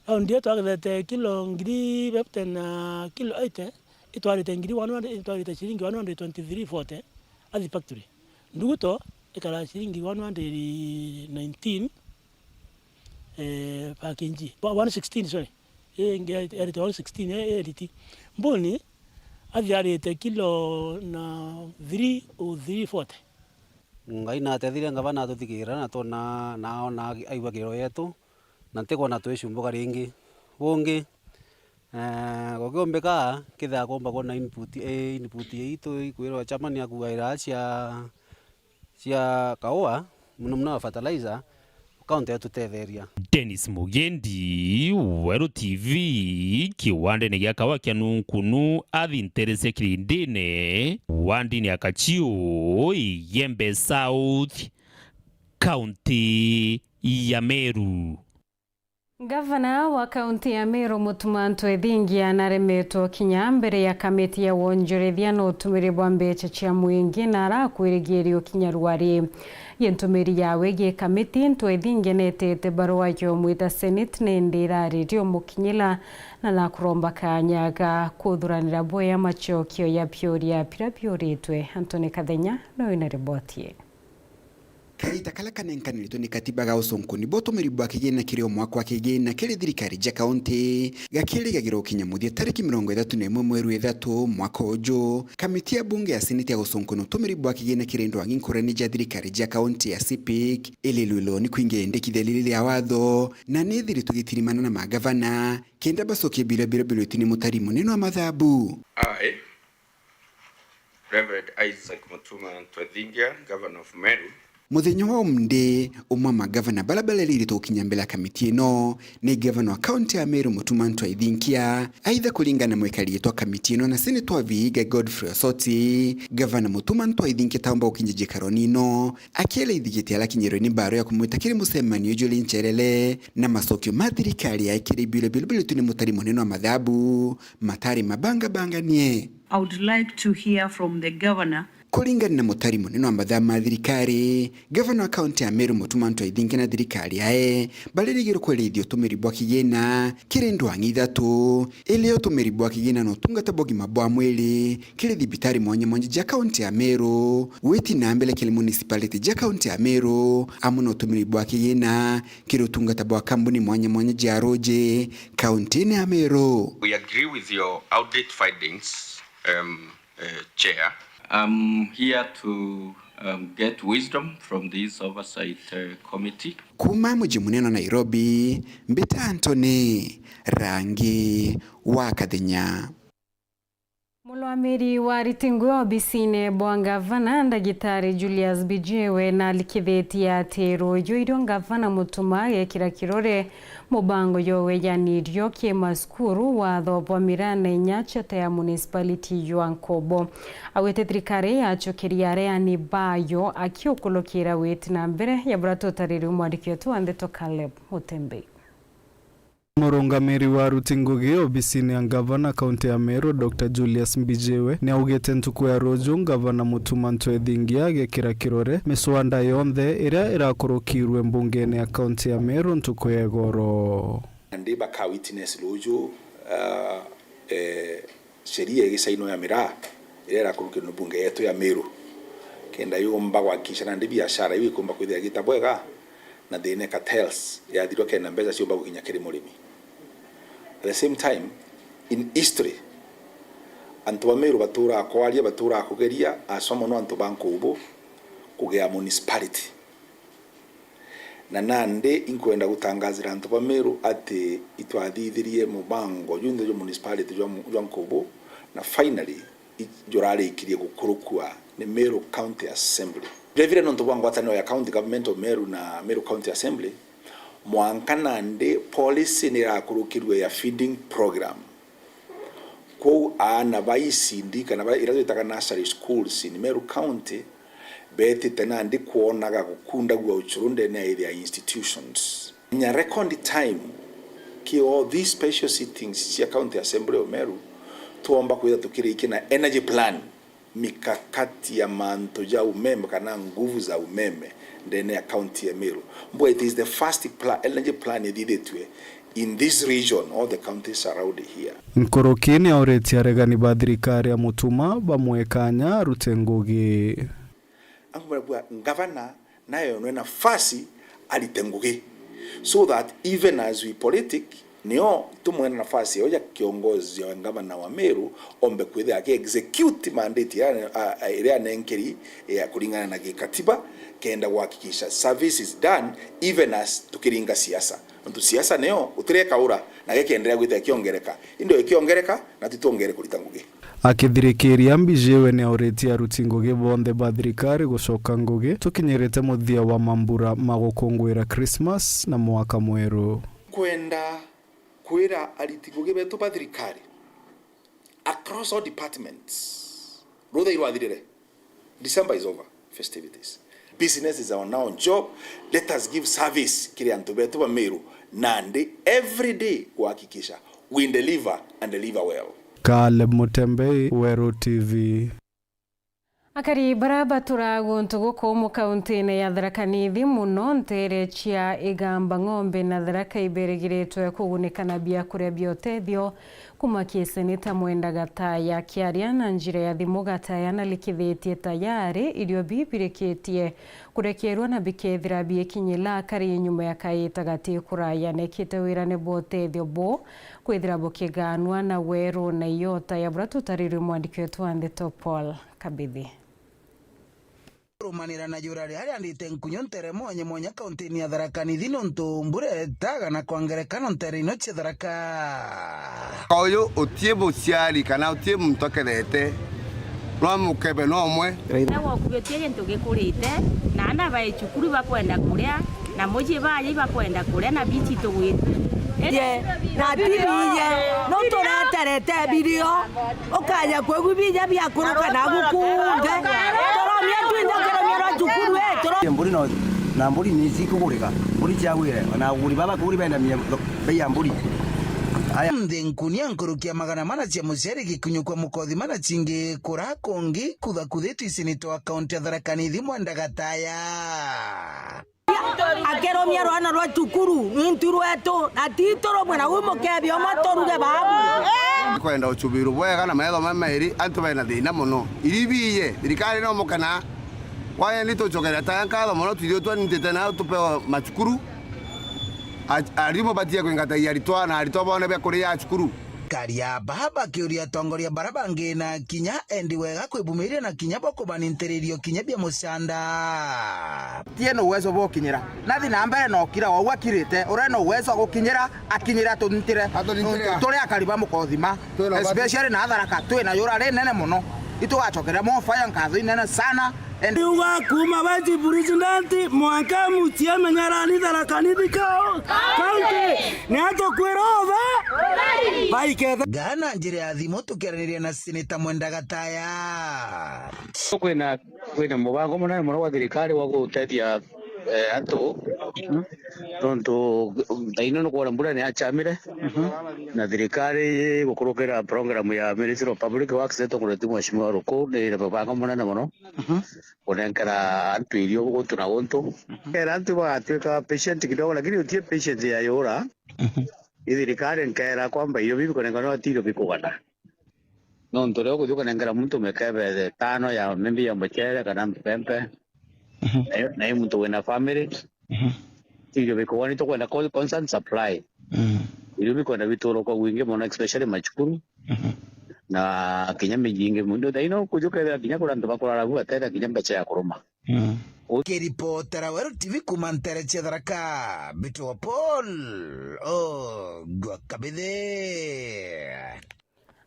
Raundi iyo twagethete kilo ngiri fifty na kilo eighty, itwarite ngiri one hundred, itwarite ciringi one hundred twenty-three forty at the factory. Nduguto ikara ciringi one hundred nineteen, eh, per K G. Bo-, one sixteen, sorry. Ii ingi yarite one sixteen, eh, eh, riti. Mbuni athiarite kilo na three oh three forty. Ngai natethire ngavana atuthikiira na twona, na ona aigua kiro yetu, na ntikwona twicumbuka ringi. Bungi, Na gukiombika, kethira kwomba kwona input, eh, input iitu ikwirwa chairman akugaira cia, cia kaua, muno muno ya fertilizer, county yatutetheria. Dennis Mugendi, Weru T V, kiwandene gia kaua kia Nunkunu, athi ntere cia Kirindine, wandini ya Kachiu, Igembe South, county ya Meru. Ngavana wa kaunti ya Meru, Mutuma M'Ethingia, naremetwe kinya mbere ya kamiti ya wonjorithia na utumiri bwa mbecha cia mwingi, na arakwirigiiria ukinya rwari. Gintumiri yawe gi kamiti, M'Ethingia neetete barua ya umwita Senate, na indi irari riumukinyira, na nakuromba kanya ga kuthuranira bwea macokio ya biuria biria biuritwe. Anthony Kathenya nowe wina riboti ii. Kagiita karia kanenkanirtwe ni katiba ga uconkoni bwa utumiri bwa kigina kiri o mwaka wa kigina kiri thirikari cia kaunti gakirigagirwa gukinya muthia tariki mirongo ithatu na imwe mweri wa ithatu mwaka uju. Kamiti ya bunge ya seneti ya guconkona utumiri bwa kigina kiri ndwang'i nkurani cia thirikari cia kaunti ya CPIC iririrwe ni kuinga iendekithia riri ria watho, na ni ithiritwe igitirimana na magavana kenda bacokie biria biria biritwe ni mutari munene wa mathabu. Aye. Reverend Isaac Mutuma M'Ethingia, Governor of Meru. Muthenya wa umunthi, umwe wa magavana baria bareriritwe gukinya mbere ya kamiti ino ni gavana wa kaunti ya Meru, Mutuma M'Ethingia. Aitha, kuringana na mwikari giti wa kamiti ino na seneta wa Vihiga, Godfrey Osoti, gavana Mutuma M'Ethingia taumba gukinya njikaroni ino, akiera ithigiti arakinyirwe ni mbaru ya kumwita kiri mucemanio juri ncherere, na macokio ma thirikari yae kiri biuria biria biritwe ni mutari munene wa mathabu matari mabangabanganie. I would like to hear from the governor. Kuringana na mutari munene wa mathaa ma thirikari, gavana wa kaunti ya Meru, Mutuma M'Ethingia, na thirikari yae baririgirwe kwerithia utumiri bwa kigina kiri ndwang'i ithatu, iria utumiri bwa kigina na utungata bwa ugima bwa mwiri kiri thibitari mwanya mwanya ja kaunti ya Meru, gwiti na mbere kiri municipality ja kaunti ya Meru, amwe na utumiri bwa kigina kiri utungata bwa kambuni mwanya mwanya ja ruji kauntini ya Meru. We agree with your audit findings, um, uh, Chair. I'm here to, um, get wisdom from this oversight, uh, committee. Kuuma muji munene wa Nairobi, mbita Anthony Rangi wa Kathenya. Murungamiri wa ariti ngugi obisine bwa ngavana, Ndagitari Julius Mbijiwe, nalikithitie ati ruuju irio ngavana Mutuma agekira kirore mubango jwa wejanirio ki macukuru, watho bwa miraa na inya chata ya municipality jwa Nkubu. Augite thirikari yacokeria areani bayo akiukulukira witi na mbere ya buria tutariri mwandiki wetu wa ndeto Caleb Mutembei. Murungamiri wa aruti ngugi obisine ya ngavana kaunti ya Meru, Doctor Julius Mbijiwe, niaugite ntuku ya ruuju ngavana Mutuma M'Ethingia agekira kirore miswanda yonthe iria irakurukirwe mbungene ya kaunti ya Meru ntuku ya igoro. Nandi baka witness ruuju, uh, eh, sheria igisainwa ya miraa iria irakurukirwe ni bunge yetu ya Meru, kenda yumba gwakikisha nandi biashara iu ikumba kwithira igita bwega, na thina cartels yathirwa kenda mbeca ciumba gukinya kiri murimi. At the same time, in history, antu ba Meru baturaa kwaria, baturaa kugeria, aswa mono antu ba Nkubu kugea municipality. Na nandi inkwenda gutangazira antu ba Meru ati itwathithirie mubango junthe jwa municipality jwa, jwa Nkubu, na finally, i-, jurarikirie gukurukua ni Meru County Assembly. Jwethire nontu bwa ngwataniro ya County Government of Meru na Meru County Assembly, mwanka nandi policy ni irakurukirue ya feeding program. Kwou aana ba E C D kana ba, iria twitaga nursery schools in Meru County, betite nandi kwonaga gukundagua uchuru ndene ya their institutions. Inya record time, ki all these special sittings cia County Assembly of Meru, twomba kwithira tukirikia na energy plan, mikakati ya mantu ja umeme kana nguvu za umeme ndene ya county ya Meru. Mbwa it is the first pla-, energy plan ithithitue in this region, all the counties around here. Nkuruki niauritie aregani ba thirikari ya Mutuma bamwe kanya arute ngugi. Angu barabua ngavana nayo nwe nafasi arite ngugi, so that even as we politic, nio tumwena nafasi ya uja kiongozi wa ngavana wa Meru ombe kwithira aki execute mandate iria, a, a, iria anenkeri ya kuringana na gikatiba, Kenda guhakikisha service is done even as tukiringa siasa. Nontu siasa nio utireka ura na gikeenderea gwita ikiongereka. Indi ikiongereka na titwongere kurita ngugi. Akithirikiria, Mbijiwe ni auritie aruti ngugi bonthe ba thirikari gucoka ngugi tukinyirite muthia wa mambura ma gukunguira Christmas na mwaka mweru. Kwenda kwira ariti ngugi betu ba thirikari across all departments, rutha irwathirire. December is over, festivities. Business is our now job. Let us give service kiri antu betu ba Meru nandi every day kuhakikisha we deliver and deliver well. Caleb Mutembei, Weru T V. Akari bara batura guntu gukumu kauntine ya Tharaka Nithi, muno ntere cia Igamba Ng'ombe na Tharaka, iberigiritwe kugunika na biakuria bia utethio kuma ki Seneta Mwenda Gataya. Akiaria na njira ya thimu, Gataya nalikithitie tayari irio bibirikitie kurekerwa na bikethira bikinyila akari nyuma ya kaita gati kuraya. Nekite wirane bwa utethio bu kwithira bukiganwa na Weru na Iota ya bura tutarirwe mwandiki wetu wa ndeto Paul Kabithi. Rumanira na jura riria riandite nkunyu ntere mwanya mwanya kauntini ya Tharaka Nithi, nontu mbura itaga na kwa ngerekano ntere ino cia Tharaka. Uyu utie muciari kana utie muntu akethete, no mukebe no umwe. Na wakubetie gintu gikurite, na ana bai cukuru bakwenda kuria, na mucii baja ibakwenda kuria, na bici tugwite. Ye, na ti biye, no turaterete birio. Ukaja kwigua binya biakuruka na gukunge. Turomia twinthe kuromia rwa cukuru, eh, turo- Mburi no, na mburi ni cikugurika. Mburi ciagwire, ona aguri baba kuri benda mia, bei ya mburi. Aya. Nthi nkunia nkuruki ya magana mana cia muciari gikunyukwa mukothi mana cingi kura kungi kuthakuthitwe icinitwe wa kaunti ya Tharaka Nithi Mwenda Gataya. Akiromia rwana rwa cukuru, ni ntu rwetu, na ti turumwe na wi mukebi umwe turuge babu. Kwenda ucubiru bwega na metho mamairi, antu bena thina muno. Iribiye, thirikari no mukena. Kwaya ni tucokeria ta nkatho muno, twithio twanintite na tupewa macukuru. A-, arimu batie kwingatagia aritwa na aritwa bone bia kuria cukuru. Karia baba kiuria atongoria bara bangi na kinya endi wega kwibumiria na kinya bo kubanintiririo kinya bia mucanda. Tie na uwezo bwa ukinyira. Nathi na mbere na ukira ou akirite, uria na uwezo wa gukinyira, akinyira tunintire. Atunintire. Turi akari ba mukothima. Twina bati. Especially na Tharaka, twina yura rinene muno. Itugacokera mo fire nkatho inene sana. And riuga kuma vice president mwanka M C A menyerani Tharaka Nithi county. Ni atukwira othe. Baikethe. Gana njira ya thimu tukiaraniria na Seneta Mwenda Gataya. Kwina, kwina mubango munene muno gwa thirikari wa gutethia, eh, antu. Nontu thaino nukwona mbura ni yachamire, na thirikari gukurukira program ya Ministry of Public Works, itongoreti Mheshimiwa Ruku, ni iri mubango munene muno kunenkera antu irio guntu na guntu. Kera antu bagatuika patient kidogo, lakini utie patient ya yura. I thirikari nkera kwamba irio bibi kunenkanwa ti irio bikugana. Nontu riria ukuthi ukanengera muntu mikebe tano ya, maybe ya mucere kana mpempe, na i, na i muntu wina family, irio bikugwa ni tukwenda co-, constant supply. Irio bikwenda biturwa kwa wingi mono, especially macukuru, na kinya miji ingi. Muntu thaino kuthi ukethira kinya kuri antu bakurara bu batethira kinya mbeca ya kuruma. Kiripotera Weru T V kuma ntere cia Tharaka, Mbitwa Paul Ogwa Kabithi.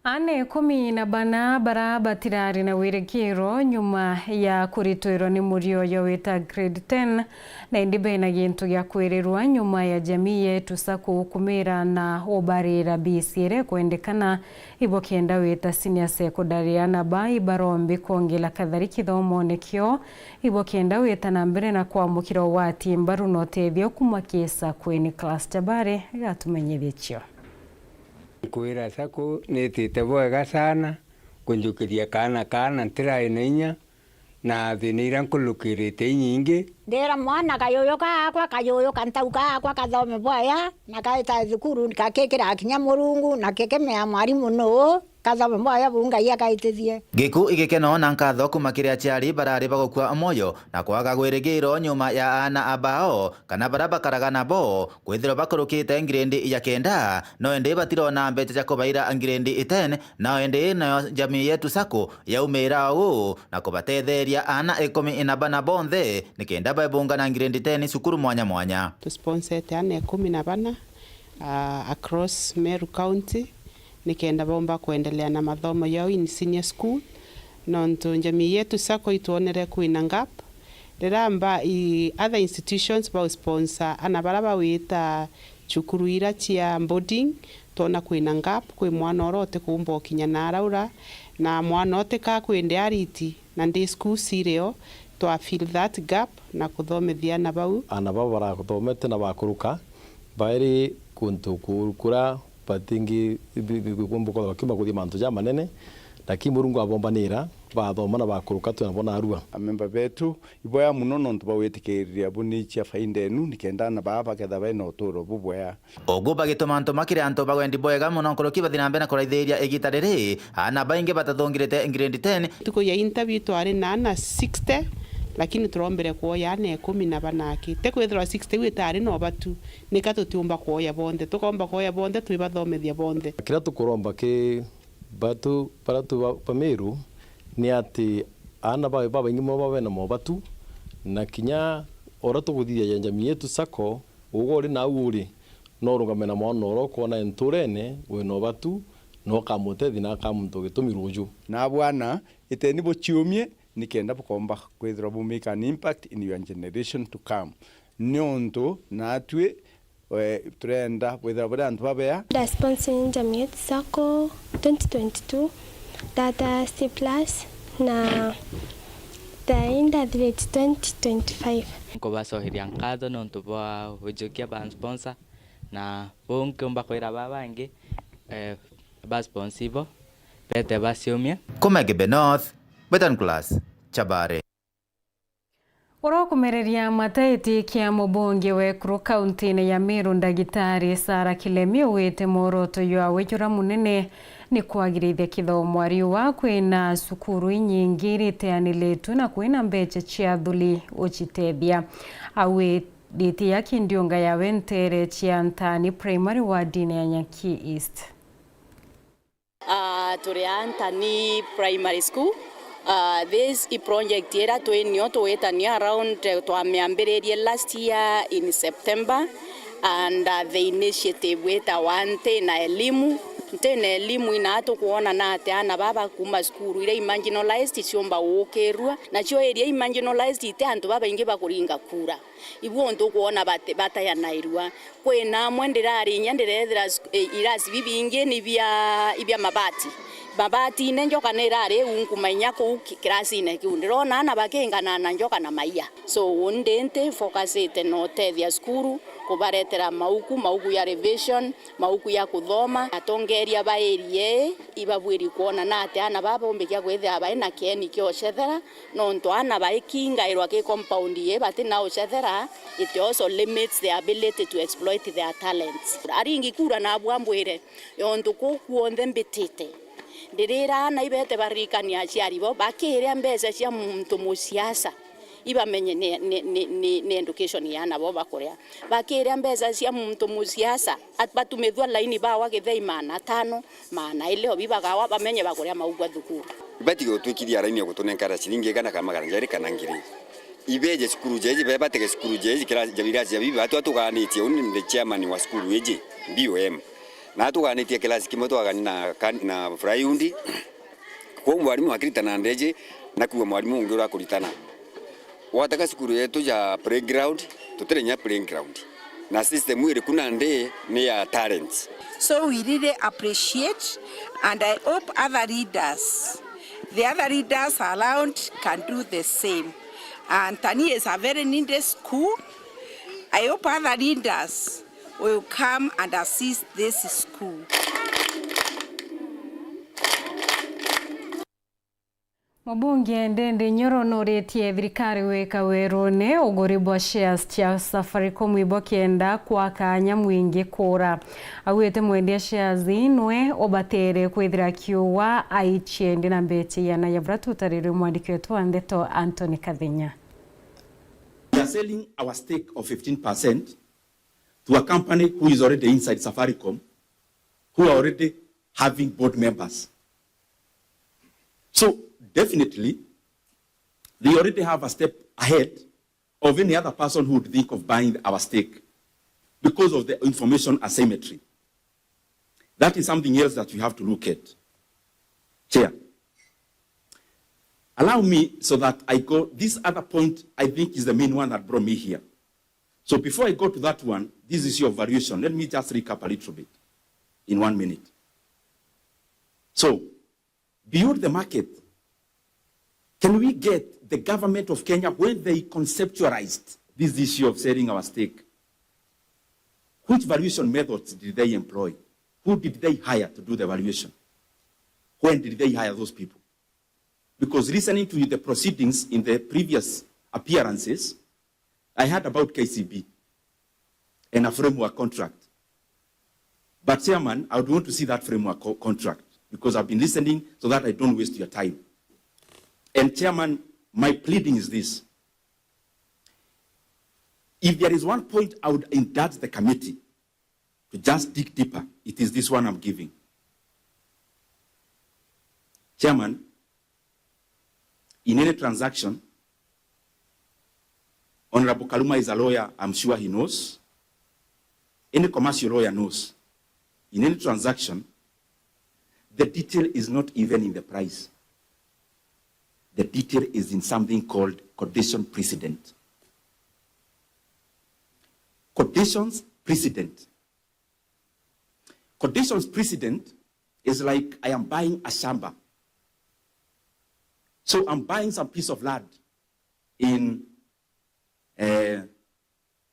Aana ikumi na bana bara batirari na wirikiro nyuma ya kuritwirwa ni murio yo wita grade ten, na indi bena gintu gia kwirirwa nyuma ya jamii yetu sa kuukumira na ubarira bisi iria ikwendekana ibo kenda wita senior secondary. Aana ba ibarombi kwongela kathari kithomone kio ibo kenda wita na mbere na kwamukira ugwati mbaru na utethio kuma ki Saku. Ni Class Jabari igatumenyithia cio. Nkwira Saku nitite bwega sana kunjukiria kaana kaa na ntirai na inya, na thina iria nkulukirite inyingi. Ndira mwana, kayuyu kaakwa, kayuyu kantau kaakwa kathome bwaya, na gaita thukuru, gakikira kinya Murungu, na kikimea mwarimu nuu. Athome moyo bu Ngai akaitithie. Giku igikeno na nkatho kuma kiri aciari barari bagukua moyo na kwaga gwirigiro nyuma ya aana abao kana baria bakaraga nabo kwithirwa bakurukite ngiredi ya kenda, no indi batirona mbeca cia kubaira ngiredi ten, nao indi nayo Jamii Yetu Sacco yaumira uu na kubatetheria aana ikumi na bana bonthe nikenda baibungana ngiredi ten cukuru mwanya mwanya. Tusponsete aana ikumi na bana, ah, across Meru County, nikenda bomba kwendelea na mathomo yao in senior school, nontu Jamii Yetu Sacco itwonere kwina gap. Riria mba i other institutions bausponsor ana baria bawita cukuru ira cia boarding, twona kwina gap, kwi mwana uria utikumba ukinya na araura, na mwana utika kwindi ariti, na ndi school sirio, twa fill that gap na kuthomithia ana bau. Ana bau barathomete na bakuruka, bairi kuntu ku-, kuria batingi, bi-, bi-, bi-, kumba kwithirwa bakiuma kuthii mantu jamanene, lakini Murungu abombanira, bathoma na bakuruka tu nabo narua. Amemba betu, iboya muno nontu bwa gwitikiriria buni cia faida enu, nikenda ana baa baketha baina uturo bubwea. Ugu bagituma ntuma kiri antu ba wendi bwega muno nkuruki bathi na mbere na kuraithiria igita riri, aana baingi batathungirite grade ten. Ntuku ya interview twari na aana sixty, lakini turombire kwoya aana ikumi na bana aki. Ti kwithirwa sixty iu itari na ubatu, nika tutiumba kwoya bonthe. Tukomba kwoya bonthe, twibathomithia bonthe. Kiria tukuromba ki batu, bara tu ba, ba Meru, ni ati aana ba, babaingi mono babe na mobatu, na kinya uria tuguthithia Jamii Yetu Sacco, uga uri nau uri, no urungame na mwana uria ukwona nturene wina ubatu, na ukamutethia na akamuntu gitumi ruju. Na bwana, iteni buciumie, nikenda bukomba kwithirwa bu make an impact in your generation to come. Niuntu natwi, eh, turenda bwithirwa buri antu babea. Ndasponsor ni Jamii Yetu Sacco twenty twenty-two, ndata C plus, na thaai ndathirite twenty twenty-five. Nkubacokeria nkatho niuntu bwa ujukia ba sponsor, na buu nkiumba kwira baa bangi, eh, ba sponsor ibo, bete baciumie. Kuma Igembe North, Betan Class, Chabare. Uria ukumereria mata giti kia mubunge wa ekuru kauntiine ya Meru, Ndagitari Sarah Kilemi, augite mworoto jwawe juria munene ni kwagirithia kithomo ariuga kwina cukuru inyingi iriteaniritue na kwina mbeca cia athuri ucitethia. Augite ya kindiunga yawe ntere cia Ntani Primary wardine ya Nyaki East. Ah, turi a Ntani Primary School. Ah, this i project ira twi nio tugwitania around, eh, twamiambiririe last year in September, and, ah, the initiative witawa Nti na Elimu. Nti na Elimu ina tukwona na ati aana baba kuma cukuru iria i marginalized ciumba gukirua, nacio area i marginalized iti antu babaingi bakuringa kura. Ibu untu ukwona bate-, batayanairua. Kwina amwe ndirari inya ndireethira suk-, i-, irasi bibingi ni bia, ibia mabati. Mabatine njoka nirari iu nkuma inya kuu ki-, kirasine kiu. Ndirona aana bakingana na njoka na maia. So, undi nti focusite na utethia cukuru, kubaretera mauku, mauku ya revision, mauku ya kuthoma. Atongeria ba area ii ibabwiri kwona na ati aana baa baumbikia kwithira bai na kieni kia ucethera, nontu aana baikingairwa ki compound ii bati na ucethera, it also limits their ability to exploit their talents. Aringi kura nabu ambwire, ontu kuu kuonthe mbitite, ndirira aana ibete baririkania aciari bao, bakiria mbeca cia muntu musiasa, ibamenye ni, ni, ni, ni, ni education ya aana bao bakuria. Bakiria mbeca cia muntu musiasa, at-, batumithua laini bawa githei maana atano, maana ili obi bagawa, bamenye bakuria maugwa thukuru. Ibati gutwikithia raini ya gutunenkara ciringi igana kana magana jairi kana ngiri. Ibeje cukuru jeji, bebatege cukuru jeji, kira, ja birasi ja bibi, batu atuganitie, uni ndi chairman wa cukuru iji, B O M. Na atuganitie kirasi kimwe twagani na kan-, na plywood. Kwou mwarimu akiritana ndeji, na kuuga mwarimu ungi urakuritana. Wataka cukuru yetu ya playground, tutire nya playground. Na system iri ku nandi ni ya talents. So we really appreciate, and I hope other leaders, the other leaders around can do the same. And Ntani is a very needy school. I hope other leaders will come and assist this school. Mubunge Ndindi Nyoro nuritie thirikari gwika werune uguri bwa shares cia Safaricom ibo kenda kwa kanya mwingi kura. Augite mwendia shares nwe ubatere kwithira akiuga aiciendi na mbecha iana ya bura tutarirwe mwandiki wetu wa ndeto Anthony Kathinya. We are selling our stake of fifteen percent to a company who is already inside Safaricom, who are already having board members. So definitely, they already have a step ahead of any other person who would think of buying our stake because of the information asymmetry. That is something else that we have to look at. Chair, allow me so that I go, this other point I think is the main one that brought me here. So before I go to that one, this issue of valuation, let me just recap a little bit in one minute. So, beyond the market, can we get the government of Kenya, when they conceptualized this issue of selling our stake, which valuation methods did they employ? Who did they hire to do the valuation? When did they hire those people? Because listening to the proceedings in the previous appearances, I heard about K C B and a framework contract. But Chairman, I would want to see that framework co-, contract because I've been listening so that I don't waste your time. And Chairman, my pleading is this. If there is one point I would indulge the committee to just dig deeper, it is this one I'm giving. Chairman, in any transaction, Honorable Kaluma is a lawyer, I'm sure he knows. Any commercial lawyer knows. In any transaction, the detail is not even in the price. The detail is in something called condition precedent. Conditions precedent. Conditions precedent is like I am buying a shamba. So I'm buying some piece of land in, eh,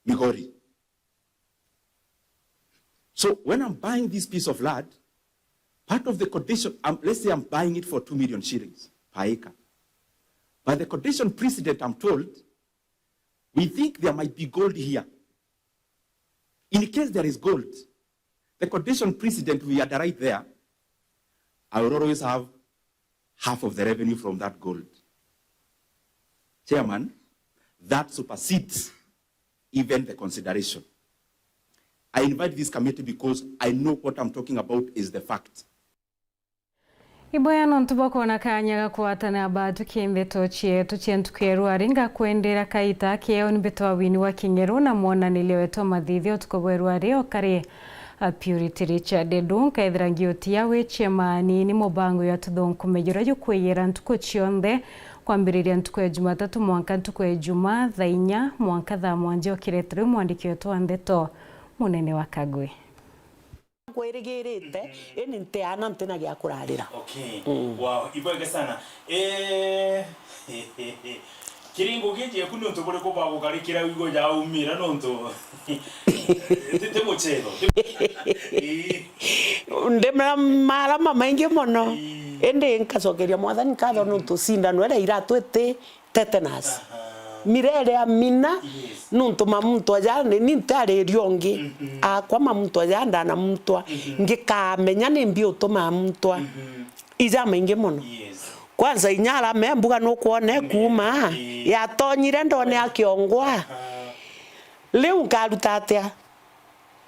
Migori. So when I'm buying this piece of land, part of the condition, um, let's say I'm buying it for two million shillings per acre. But the condition precedent, I'm told, we think there might be gold here. In case there is gold, the condition precedent we underwrite there, I will always have half of the revenue from that gold. Chairman, that supersedes even the consideration. I invite this committee because I know what I'm talking about is the fact. Iboya nontu bwa kwona kaanya ga kwatana batuki ndeto cietu cia ntuku ya rwari, ngakwendera kaita keeo ni mbitwa wini wa king'eru na mwonaniria wetu wa mathithio utuku bwa rwari o kari a Purity Richard Edu, nkaithira ngiutia wi ciemani ni mubango ya tuthunkume juria jukwiyira ntuku cionthe, kwambiriria ntuku ya Jumatatu mwanka ntuku ya Ijumaa thaa inya mwanka thaa mwanja ukirete riu mwandiki wetu wa ndeto munene wa Kagwe. Nkwirigirite, indi ntiana ntina gia kurarira. Okay. Mm. Wow, ibwege sana. Eh, kiri ngugi cieku ni untu buriku bwa gukarikira wigo jaumira nontu ti, ti mucetho. Ii. Ndi ma-, marama maingi mono. Ii. Indi nkacokeria Mwathani nkatho nontu cindano iria iratwiti tetanus. Aha. Mirere amina, yes, nuntu mamuntwa ja ni, ni ntariria ungi. Mhm. Akwa mamuntwa ja ndanamutwa. Mhm. Ngikamenya ni mbi utuma amutwa. Mhm. Ija maingi mono. Yes. Kwanza inya arame mbuga nukwona ekuuma, ii, yatonyire ndone akiongwa. Aha. Riu nkaruta atia?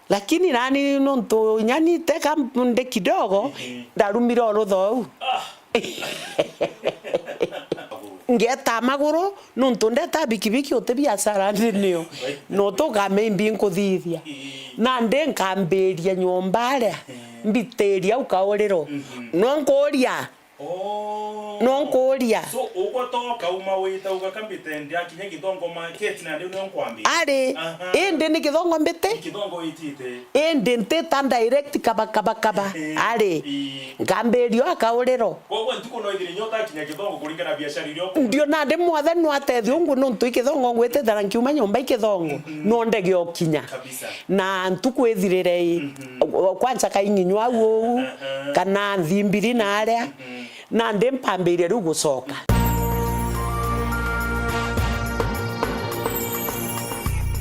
Lakini nani nontu inya ni teka ndi kidogo, mhm, ndarumire o ruthou. Ah. Ngeeta maguru, nontu ndeta bikibiki uti biacara ndi nio. No tukamea imbi nkuthithia. Mhm. Nandi nkambiria nyomba aria, mhm, mbitiria au kauriro. Mhm. No nkuria, Oh. No nkuria. So, ugwe to kauma wita ugakambite ndi akinya Githongo market na riu nio nkwambia? Ari, aha, indi ni Githongo mbiti? Ni Githongo witite. Indi ntita direct kaba, kaba, kaba. Ehe. Ari. Ii. Nkambirio akauriro. Koguo ntuku no ithire nyo utakinya Githongo kuringana na biashara iria uku- Ndio nandi mwathe no atethio ungu nontu i Githongo ngwitite na nkiuma nyomba i Githongo. Mhm. No ndege ukinya. Kabisa. Na ntuku ithirire i. Mhm. Kwanza kainginywa au uu, aha, kana nthimbiri na aria. Mhm. Nandi mpambiria riu gucoka.